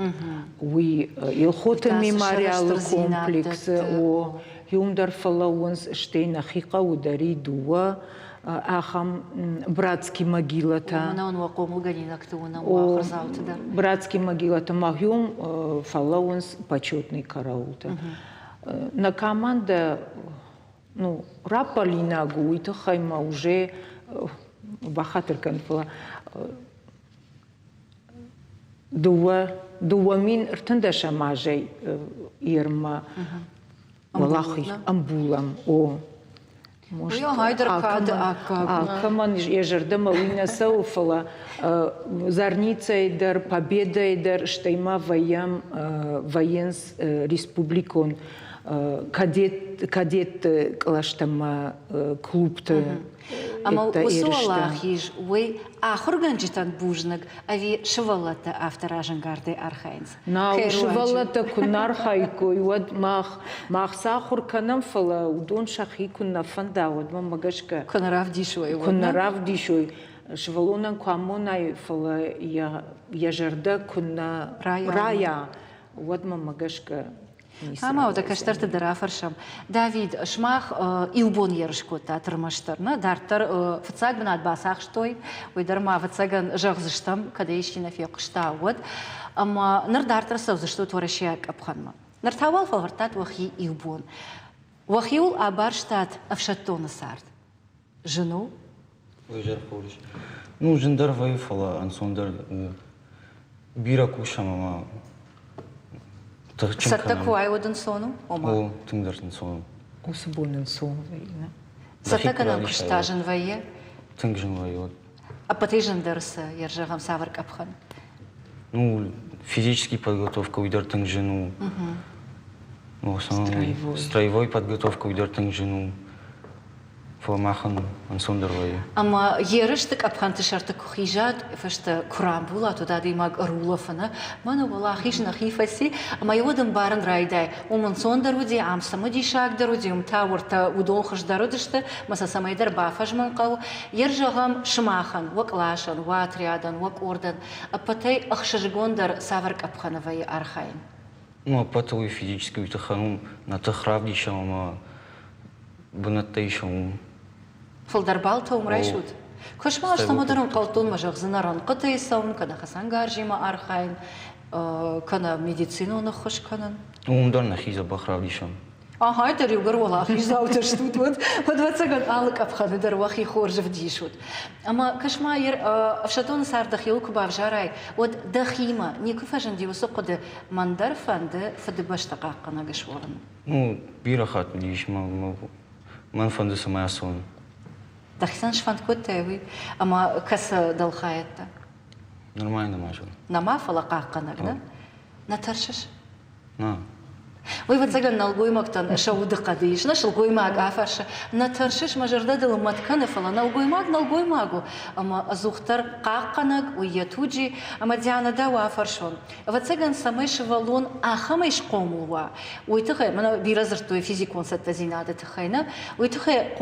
Уый Елхоты мемориалы комплексы, о, уым дӕр фӕлӕууынц, стӕй нӕхи хъӕуы дӕр и дыууӕ ахӕм братский могилӕтӕ. Уымӕн уӕ хъомылгӕнинӕгты уынӕм уӕ ахуырдзауты дӕр. Братский могилӕтӕ ма уым фӕлӕууынц почетный караултӕ. Нӕ командӕ ну, раппӕлинаг у, уый тыххӕй ма уже бахатыр кӕн, фӕлӕ 2013 азӕй ермӕ уӕлахиз ӕмбулӕм, о. Алкӕмӕн йӕ зӕрдӕмӕ уый нӕ цӕуы, фӕлӕ Зарницӕйы дӕр, Победӕйы дӕр, стӕй ма вӕййӕм, вӕййынц республикон кадетты кълӕстӕм клубты. Ӕмӕ уыцы уӕлахиз уый ахуыргӕнджытӕн бузныг ӕви сывӕллӕттӕ афтӕ разӕнгардӕй архайынц? Нау, сывӕллӕттӕ куы нӕ архайиккой, уӕд мах, мах сӕ ахуыр кӕнӕм, фӕлӕ уыдон сӕхи куы нӕ фӕнда, уӕд мӕнмӕ гӕсгӕ куы нӕ равдисой, куы нӕ равдисой, сывӕллонӕн куы амонай, фӕлӕ йӕ, йӕ зӕрдӕ куы нӕ райа, уӕд мӕнмӕ гӕсгӕ Ӕмӕ уӕдӕ кӕстӕрты дӕр афӕрсӕм. Давид, сымах иу бон ерыс кодтат ӕрмӕстдӕр, нӕ? Дарддӕр фыццаг бынат бацахстой, уый дӕр ма ӕвӕццӕгӕн зӕгъдзыстӕм, кӕд ӕй исчи нӕ фехъуыста, уӕд. Ӕмӕ ныр дарддӕр цӕудзыстут уӕрӕсейаг къӕпхӕнмӕ. Ныр та уал фӕлвӕрдтат уӕхи иу бон. Уӕхиуыл абарстат ӕфсӕддоны цард. Зын у? Уый зӕр хорз. Ну, зындӕр вӕййы, фӕлӕ ӕнцондӕр у. Бирӕ кусӕм ӕмӕ тыхджын Цӕттӕ куы уай, уӕд ӕнцон у? Ома? О, тынгдӕр ӕнцон у. Уыцы бон ӕнцон вӕййы, нӕ? Цӕттӕ кӕнӕн куыст та зын вӕййы? Тынг зын вӕййы, уӕд. Ӕппӕтӕй зындӕр цы, йӕ зӕгъӕм, цавӕр къӕпхӕн? Ну, физический подготовка уый дӕр тынг зын у. Ну, строевой. Строевой подготовка уый дӕр тынг зын у. Фӕлӕ махӕн ӕнцондӕр вӕййы. Ӕмӕ ерысты къӕпхӕнты сӕрты куы хизат, фӕстӕ куы рамбулат, уӕд адӕймаг ӕрулӕфы, мӕнӕ уӕлахиз нӕхи фӕци, ӕмӕ йӕ уӕд ӕмбарын райдай, уым ӕнцондӕр уыди, ам цымыдисагдӕр уыди, уым та уӕртӕ уыдон хуыздӕр уыдысты, ӕмӕ сӕ цӕмӕйдӕр бафӕзмын хъӕуы. Йер зӕгъӕм, сымахӕн, уӕ къласӕн, уӕ отрядӕн, уӕ къордӕн ӕппӕтӕй ӕхсызгондӕр цавӕр къӕпхӕны вӕййы архайын? Ну, ӕппӕты уый физически уый тыххӕн у, нӕ тых равдисӕм ӕмӕ бынӕттӕ исӕм уым. Фылдӕр баллтӕ уым райсут? Куы сма стӕм, уӕд ӕрӕнхъӕлдтон мӕ зӕгъдзынӕ рӕнхъытӕй цӕуын, кӕнӕ хӕцӕнгарзимӕ архайын, кӕнӕ медицинон ӕххуыс кӕнын. Уым дӕр нӕхи дзӕбӕх равдисӕм. Ахай дӕр иугӕр уӕлахиздзаутӕ стут, уӕд, ӕвӕццӕгӕн, алы къӕпхӕны дӕр уӕхи хорз ӕвдисут. Ӕмӕ кӕс-ма, ӕфсӕддоны цард дӕхиуыл куы бавзарай, уӕд дӕхимӕ никуы фӕзынди уыцы хъуыды, мӕн дӕр фӕнды Фыдыбӕстӕ хъахъхъӕнӕг суӕвын. Ну, бирӕ хатт уыдис, мӕн фӕнды, цӕмӕй ацӕуон. Дӕхицӕн сфӕнд кодтай уый? Ӕмӕ кӕцы дӕлхайӕдтӕ? Нормально нӕма зонын. Нӕма, фӕлӕ хъахъхъӕнӕг, нӕ? Нӕ тӕрсыс? Нӕ. Уый, ӕвӕццӕгӕн, нӕлгоймӕгтӕн сӕ удыхъӕды ис. Нӕ сылгоймаг афӕрсы, нӕ тӕрсыс, мӕ зӕрдӕ дыл мӕт кӕны, фӕлӕ нӕлгоймаг нӕлгоймаг у, ӕмӕ ӕдзухдӕр хъахъхъӕнӕг, уый йӕ туджы. Ӕмӕ Дианӕ дӕу афӕрсон. Ӕвӕццӕгӕн, цӕмӕй сывӕллон ахӕмӕй схъомыл уа, уый тыххӕй, мӕнӕ бирӕ дзырдтой физикон цӕттӕдзинады тыххӕй, нӕ, уый тыххӕй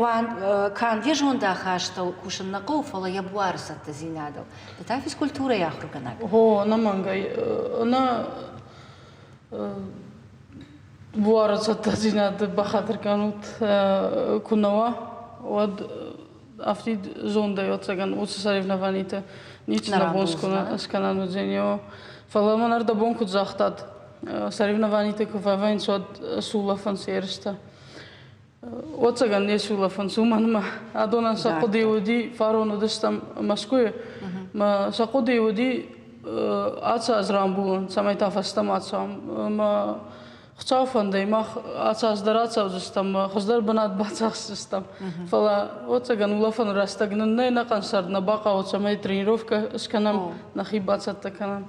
канд йӕ зондахастыл кусын нӕ хъӕуы, фӕлӕ йӕ буары цӕттӕдзинадыл. Ды та физкультурӕйы ахуыргӕнӕг. О, ӕнӕмӕнгӕй. Ӕнӕ буары цӕттӕдзинад бахатыр кӕнут куы нӕ уа, уӕд афтид зондӕй ӕцӕгӕн уыцы соревнованиты ницы нӕ бон скӕнӕн уыдзӕни. Фӕлӕ мӕн ӕрдӕбон куыд загътат, соревнованиты куы фӕвӕййынц, уӕд сулӕфынц ерыстӕ. Ӕцӕгӕн не сулӕфынц, уымӕн ӕмӕ адонӕн сӕ хъуыды уыди, фарон уыдыстӕм Мӕскуыйы, мӕ сӕ хъуыды уыди ацы аз рамбулын, цӕмӕй та фӕстӕмӕ ацӕуӕм. Ӕмӕ. Хуыцауы фӕндӕй мах ацаз дӕр ацӕудзыстӕм, хуыздӕр бынат бацахсдзыстӕм. Фӕлӕ, ӕвӕццӕгӕн, улӕфӕн рӕстӕг нын нӕй, ӕнӕхъӕн сӕрд нӕ бахъӕуы, цӕмӕй тренировкӕ скӕнӕм, нӕхи бацӕттӕ кӕнӕм.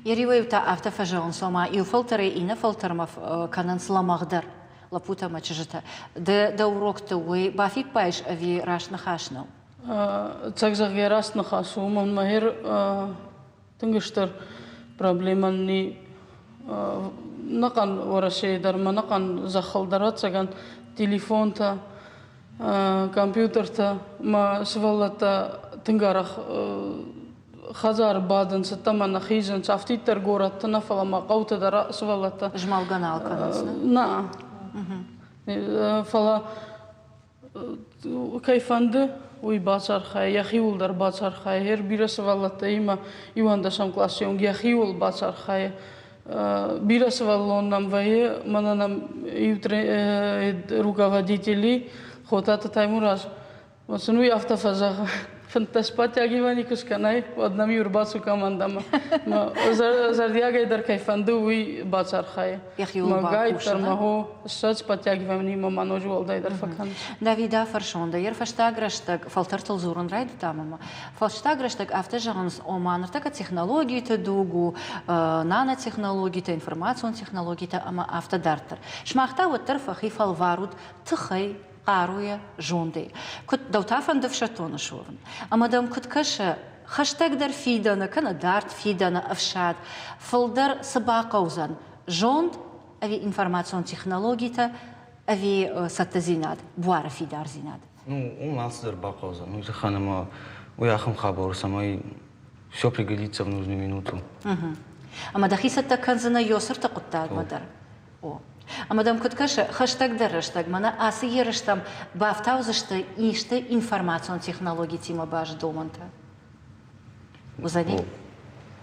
Йӕ риуӕй та афтӕ фӕзӕгъынц, ома иу фӕлтӕрӕй иннӕ фӕлтӕрмӕ кӕнынц лӕмӕгъдӕр лӕппутӕ ӕмӕ чызджытӕ. Ды дӕ урокты уый бафиппайыс ӕви раст ныхас нӕу? Ӕцӕг зӕгъгӕ, раст ныхас у, уымӕн мӕ тынг стыр проблемӕ ни нӕхъӕн Уӕрӕсейы дӕр ма нӕхъӕн зӕххыл дӕр, ӕвӕццӕгӕн, телефонтӕ, компьютертӕ ма сывӕллӕттӕ тынг арӕх хӕдзары бадынц, ӕддӕмӕ нӕ хизынц, афтиддӕр горӕтты нӕ, фӕлӕ ма хъӕуты дӕр сывӕллӕттӕ. Змӕлгӕ нал кӕнынц, нӕ? Фӕлӕ кӕй фӕнды, уый бацархайы, йӕхиуыл дӕр бацархайы. Гъер бирӕ сывӕллӕттӕимӕ иуӕндӕсӕм къласы онг йӕхиуыл бацархайы. Бирӕ сывӕллон нӕм вӕййы, мӕнӕ нӕм иу руководители Хотаты Таймураз сын уый афтӕ фӕзӕгъы, 15 подтягиваний куы скӕнай, уӕд нӕм-иу ӕрбацу командӕмӕ. Зӕрдиагӕй дӕр кӕй фӕнды, уый бацархайы. Йӕхиуыл Гайддӕр ма хо 20 подтягиваний ма ноджы уӕлдайдӕр фӕкӕнынц. Давид афӕрсон, дӕ йӕ фӕстаг рӕстӕг фӕлтӕртыл дзурын райдыдтам ӕмӕ фӕстаг рӕстӕг афтӕ зӕгъынц, ома ныртӕккӕ технологиты дуг у, нанотехнологитӕ, информацион технологитӕ ӕмӕ афтӕ дарддӕр. Сымах та уӕддӕр фӕхи фӕлварут тыхӕй, хъаруйӕ, зондӕй. Куыд дӕу та фӕнды ӕфсӕддоны суӕвын? Ӕмӕ дӕм куыд кӕсы, хӕстӕгдӕр фидӕны кӕнӕ дард фидӕны ӕфсад фылдӕр цы бахъӕудзӕн, зонд ӕви информацион технологитӕ ӕви цӕттӕдзинад, буары фидардзинад? Ну, уым алцыдӕр бахъӕудзӕн. Уый тыххӕн ӕмӕ уый ахӕм хабар у, цӕмӕй все пригодится в нужную минуту. Ӕмӕ дӕхи цӕттӕ кӕндзынӕ Йосырты хъуыддагмӕ дӕр? О. Ӕмӕ дӕм куыд кӕсы, хӕстӕгдӕр рӕстӕг мӕнӕ ацы ерыстӕм бафтаудзысты исты информацион технологитимӕ баст домӕнтӕ? Уыдзӕни?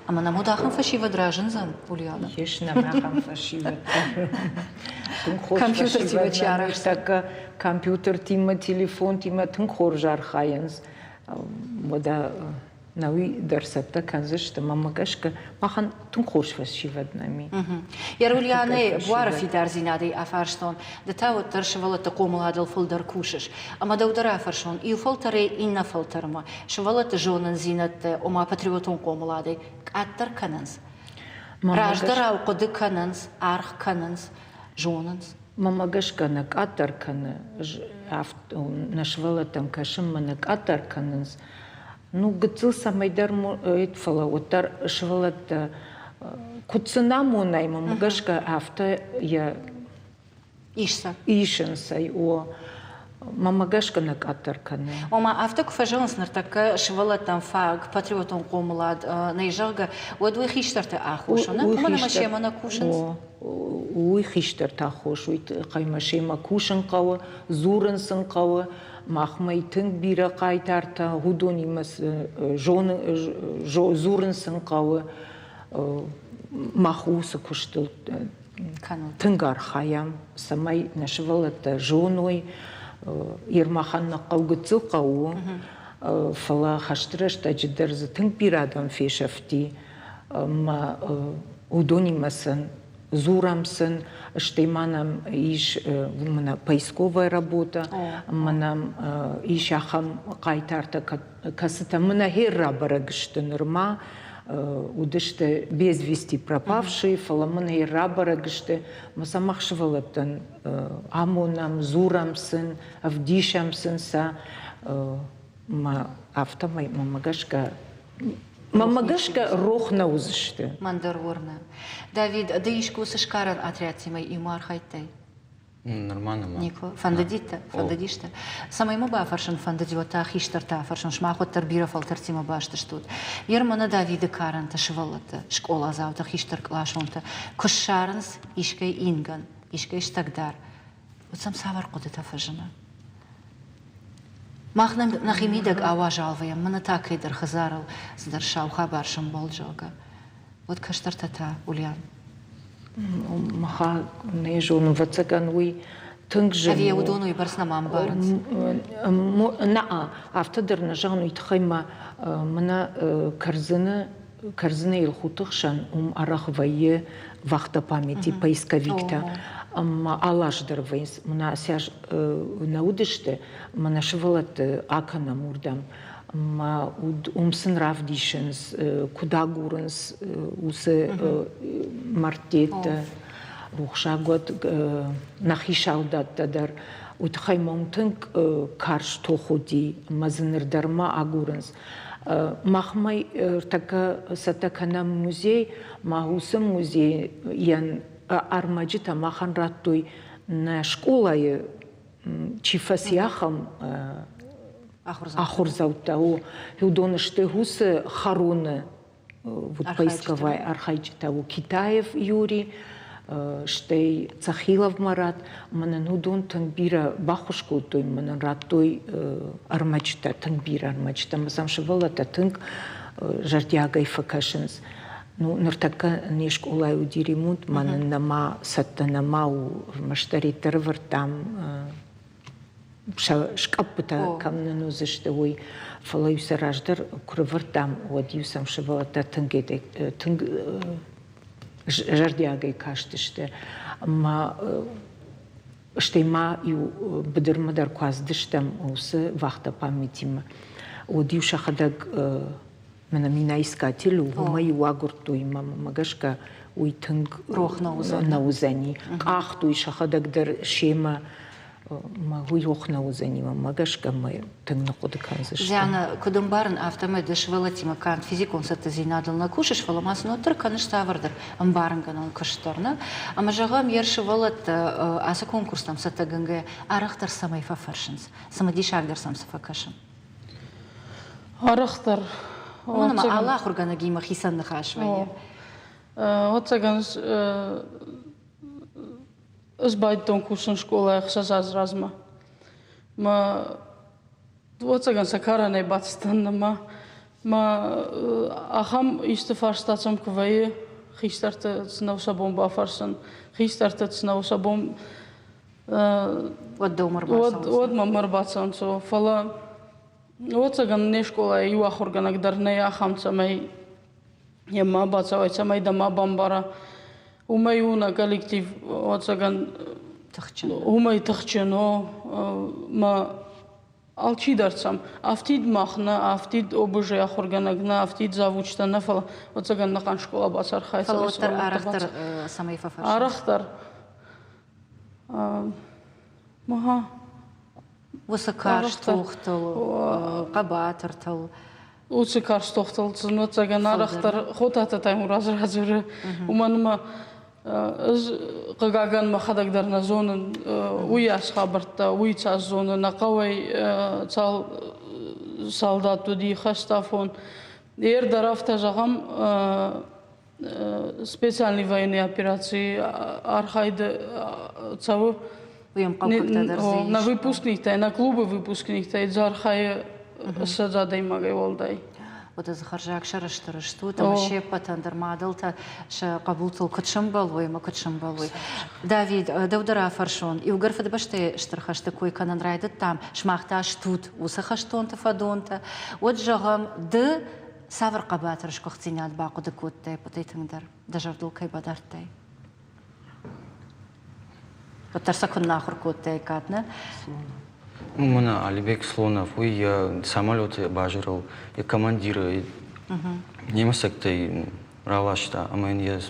Ӕмӕ нӕм уӕд ахӕм фӕсивӕд разындзӕн, Ульяна? Ис нӕм ахӕм фӕсивӕд. Тынг хорз Компьютертимӕ чи арӕхсы? Компьютертимӕ, телефонтимӕ тынг хорз архайынц. Уӕдӕ науи дӕр цӕттӕ кӕндзысты, мӕнмӕ гӕсгӕ, махӕн тынг хорз фӕсивӕд нӕм и. Ульянӕйы буары фидардзинадӕй афарстон, ды та уӕддӕр сывӕллӕтты хъомыладыл фылдӕр кусыс. Ӕмӕ дӕу дӕр афӕрсон, иу фӕлтӕрӕй иннӕ фӕлтӕрмӕ сывӕллӕтты зонындзинӕдтӕ, ома патриотон хъомыладӕй къаддӕр кӕнынц? Раздӕрау хъуыды кӕнынц, аргъ кӕнынц, зонынц? Мӕнмӕ гӕсгӕ нӕ къаддӕр кӕны, нӕ сывӕллӕттӕм кӕсынмӕ нӕ къаддӕр кӕнынц. Ну, гыццыл цӕмӕйдӕр, фӕлӕ уӕддӕр сывӕллӕттӕ куыд сын амонай, мӕнмӕ гӕсгӕ, афтӕ йӕ исынц ӕй, о. Мӕнмӕ гӕсгӕ нӕ къаддӕр кӕны. Ома, афтӕ куы фӕзӕгъынц ныртӕккӕ сывӕллӕттӕм фаг патриотон хъомылад нӕй, зӕгъгӕ, уӕд уый хистӕрты аххос у, нӕ? Уымӕн ӕмӕ семӕ нӕ кусынц. Уый хистӕрты аххос, уый тыххӕй ма семӕ кусын хъӕуы, дзурын сын хъӕуы. Махмӕ тынг бирӕ хъайтартӕ, уыдонимӕ дзурын сын хъӕуы. Мах уыцы куыстыл тынг архайӕм, цӕмӕй нӕ сывӕллӕттӕ зоной, Ермахан нӕ хъӕу гыццыл хъӕу у, фӕлӕ хӕсты рӕстӕджы дӕр дзы тынг бирӕ адӕм фесӕфти ӕмӕ уыдонимӕ сын дзурӕм сын, стӕй ма нӕм ис мӕнӕ поисковая работа, ӕмӕ нӕм ис ахӕм хъайтартӕ, кӕцытӕ мӕнӕ хер рабӕрӕг сты нырма, уыдысты без вести пропавшие, фӕлӕ мын хер рабӕрӕг сты, мӕ сӕ мах сывӕллӕттӕн амонӕм, дзурӕм сын, ӕвдисӕм сын сӕ, мӕ афтӕмӕй мӕнмӕ гӕсгӕ Мӕнмӕ гӕсгӕ рох нӕ уыдзысты. Мӕн дӕр уырны. Давид, ды искуы уыцы сгарӕн отрядтимӕ иумӕ архайдтай? Нырма нӕма. Никуы. Фӕндыдитӕ? Фӕндыдисты? Цӕмӕй мӕ бафӕрсын фӕндыди, уӕд та хистӕртӕ афӕрсын, сымах уӕддӕр бирӕ фӕлтӕртимӕ баст стут. Ерманы Давиды карӕнты сывӕллӕтты, скъоладзауты, хистӕркъласонты куы ссарынц искӕй ингӕн, искӕй стӕгдар, уӕд сӕм цавӕр хъуыдытӕ фӕзыны? Мах нӕм нӕхи мидӕг ауазал вӕййӕм, мӕнӕ та кӕйдӕр хӕдзарыл цыдӕр сау хабар сӕмбӕлд, зӕгъгӕ. Уӕд кӕстӕртӕ та, Ульян? Маха нӕ зонын, ӕвӕццӕгӕн, уый тынг зын Ӕви уыдон уыйбӕрц нӕма ӕмбарынц? Нӕ, афтӕ дӕр нӕ зӕгъын, уый тыххӕй ма мӕнӕ кӕрдзыны. Кӕрдзыны Елхуты хсӕн уым арӕх вӕййы вахта памяти поисковиктӕ. Ӕмӕ алы аз дӕр вӕййынц. Мӕнӕ ацы аз нӕ уыдысты, мӕнӕ сывӕллӕтты акӕнӕм уырдӕм. Ӕмӕ уым сын равдисынц, куыд агурынц уыцы мӕрдтеттӕ. Рухсаг уӕд нӕхи салдаттӕ дӕр. Уый тыххӕй мӕм тынг карз тох уыди, ӕмӕ дзы ныр дӕр ма агурынц. Махмӕ ӕртӕккӕ цӕттӕ кӕнӕм музей, ма уыцы музейӕн ӕрмӕджытӕ махӕн радтой нӕ скъолайы чи фӕци, ахӕм ахуырдзӕуттӕ. Уыдон сты уыцы Хароны вот поисковай архайджытӕ у Китаев Юрий, стӕй Цахилов Марат. Мӕнӕн уыдон тынг бирӕ баххуыс кодтой, мӕнӕн радтой ӕрмӕджытӕ, тынг бирӕ ӕрмӕджытӕ. Ӕмӕ сӕм сывӕллӕттӕ тынг зӕрдиагӕй фӕкӕсынц. Ну, ныртӕккӕ не скъолайы уыди ремонт, мӕнӕн нӕма цӕттӕ нӕма у, ӕрмӕстдӕр ӕрӕвӕрдтам сӕ скъӕппытӕ кӕм нын уыдзысты, уый. Фӕлӕ-иу сӕ раздӕр куы рывӕрдтам, уӕд-иу сӕм сывӕллӕттӕ тынг тынг зӕрдиагӕй кастысты. Ӕмӕ стӕй ма-иу быдырмӕ дӕр куы ацыдыстӕм уыцы вахта памятимӕ, уӕд-иу сӕхӕдӕг мӕнӕ минаискатель у, уымӕй-иу агуырдтой, мӕ гӕсгӕ уый тынг рох нӕ уыдзӕни. Къахтой сӕхӕдӕг дӕр семӕ мӕ уый рох нӕ уыдзӕни, мӕ гӕсгӕ мӕ тынг ныхъхъуыды кӕндзысты. Диана, куыд ӕмбарын, афтӕмӕй дӕ сывӕллӕттимӕ канд физикон цӕттӕдзинадыл нӕ кусыс, фӕлӕ ма сын уӕддӕр кӕныс цавӕрдӕр ӕмбарынгӕнӕн куыст дӕр, нӕ? Ӕмӕ зӕгъӕм, йе сывӕллӕттӕ ацы конкурстӕм цӕттӕгӕнгӕйӕ арӕхдӕр цӕмӕй фӕфӕрсынц, цымыдисагдӕр сӕм цы фӕкӕсы? Арӕхдӕр. Уымӕн ӕмӕ алы ахуыргӕнӕгимӕ хицӕн ныхас вӕййы. Ӕвӕццӕгӕн, ӕз байдыдтон кусын скъолайы ӕхсӕз аз размӕ. Мӕ ӕвӕццӕгӕн сӕ карӕнӕй бацыдтӕн ӕмӕ мӕ ахӕм исты фарста сӕм куы вӕййы, хистӕрты цы нӕу сӕ бон бафӕрсын, хистӕрты цы нӕу сӕ бон Уӕд дӕумӕ ӕрбацӕуынц? Уӕд мӕм ӕрбацӕуынц, фӕлӕ ӕвӕццӕгӕн не скъолайы иу ахуыргӕнӕг дӕр нӕй ахӕм, цӕмӕй йӕм ма бацӕуай, цӕмӕй дӕ ма бамбара. Уымӕй у нӕ коллектив, ӕвӕццӕгӕн, тыхджын. Уымӕй тыхджын, о, мӕ алчидӕр сӕм афтид мах нӕ, афтид ОБЖ ахуыргӕнӕг нӕ, афтид завучтӕ нӕ, фӕлӕ ӕвӕццӕгӕн нӕхъӕн скъола бацархайы. Фӕлӕ уӕддӕр арӕхдӕр цӕмӕй фӕфӕрсынц? Арӕхдӕр. Ага. Уыцы карз тохтыл, хъӕбатыртыл. Уыцы карз тохтыл ӕвӕццӕгӕн арӕхдӕр Хотаты Таймураз радзуры, уымӕн ӕмӕ ӕз хъыгагӕн мӕхӕдӕг дӕр нӕ зонын уыйас хабӕрттӕ, уый цас зоны, нӕ хъӕуӕй цал салдат уыди хӕстафон. Ер дӕр афтӕ зӕгъӕм, специальный военный операцийы архайды цӕуы нӕ выпускниктӕ, нӕ клубы выпускниктӕ дзы архайы 20 адӕймагӕй уӕлдай. Уӕдӕ дзы хӕрзаг сӕрыстыр стут ӕмӕ се ппӕтӕн дӕр мадӕлтӕ сӕ хъӕбултыл куыд сӕмбӕлой ӕмӕ куыд сӕмбӕлой. Давид, дӕу дӕр афӕрсон, иугӕр Фыдыбӕстӕйы Стыр хӕсты кой кӕнын райдыдтам, сымах та стут уыцы хӕстонты фӕдонтӕ, уӕд зӕгъӕм, ды Цавӕр хъӕбатыр сгуыхтдзинад бахъуыды кодтай ӕппӕтӕй тынгдӕр, дӕ зӕрдыл кӕй бадардтай? Уӕддӕр сӕ куыннӕ ахуыр кодтаиккат, нӕ? Ну, мӕнӕ Алибек Слонов, уый йӕ самолеты базырыл йӕ командиры немыцӕгтӕй раласта ӕмӕ йын йӕ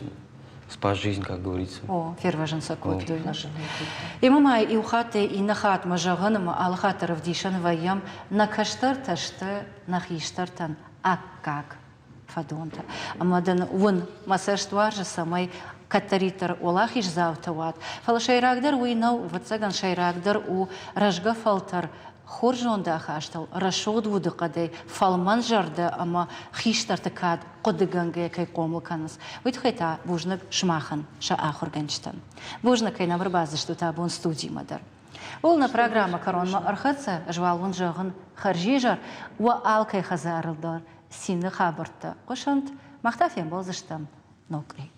спас жизнь, как говорится. О, фервӕзын сӕ кодтой. Ӕмӕ ма иу хаттӕй иннӕ хатмӕ зӕгъын ӕмӕ алы хатт дӕр ӕвдисӕн вӕййӕм, нӕ кӕстӕртӕ сты нӕ хистӕртӕн аккаг фӕдонтӕ. Ӕмӕ дын уын мӕ цӕст уарзы, цӕмӕй кӕддӕриддӕр уӕлахиздзаутӕ уат. Фӕлӕ сӕйрагдӕр уый нӕу, ӕвӕццӕгӕн, сӕйрагдӕр у рӕзгӕ фӕлтӕр хорз зондахастыл, рӕсугъд удыхъӕдӕй, фӕлмӕн зӕрдӕ ӕмӕ хистӕрты кад хъуыдыгӕнгӕйӕ кӕй хъомыл кӕнынц, уый тыххӕй та бузныг сымахӕн, сӕ ахуыргӕнджытӕн. Бузныг, кӕй нӕм ӕрбацыдыстут абон студимӕ дӕр. Ууыл нӕ программӕ кӕронмӕ ӕрхӕццӕ, ӕз уал уын зӕгъын хӕрзизӕр, уӕ алкӕй хӕдзарыл дӕр цины хабӕрттӕ хъуысӕнт, мах та фембӕлдзыстӕм ног къуыри.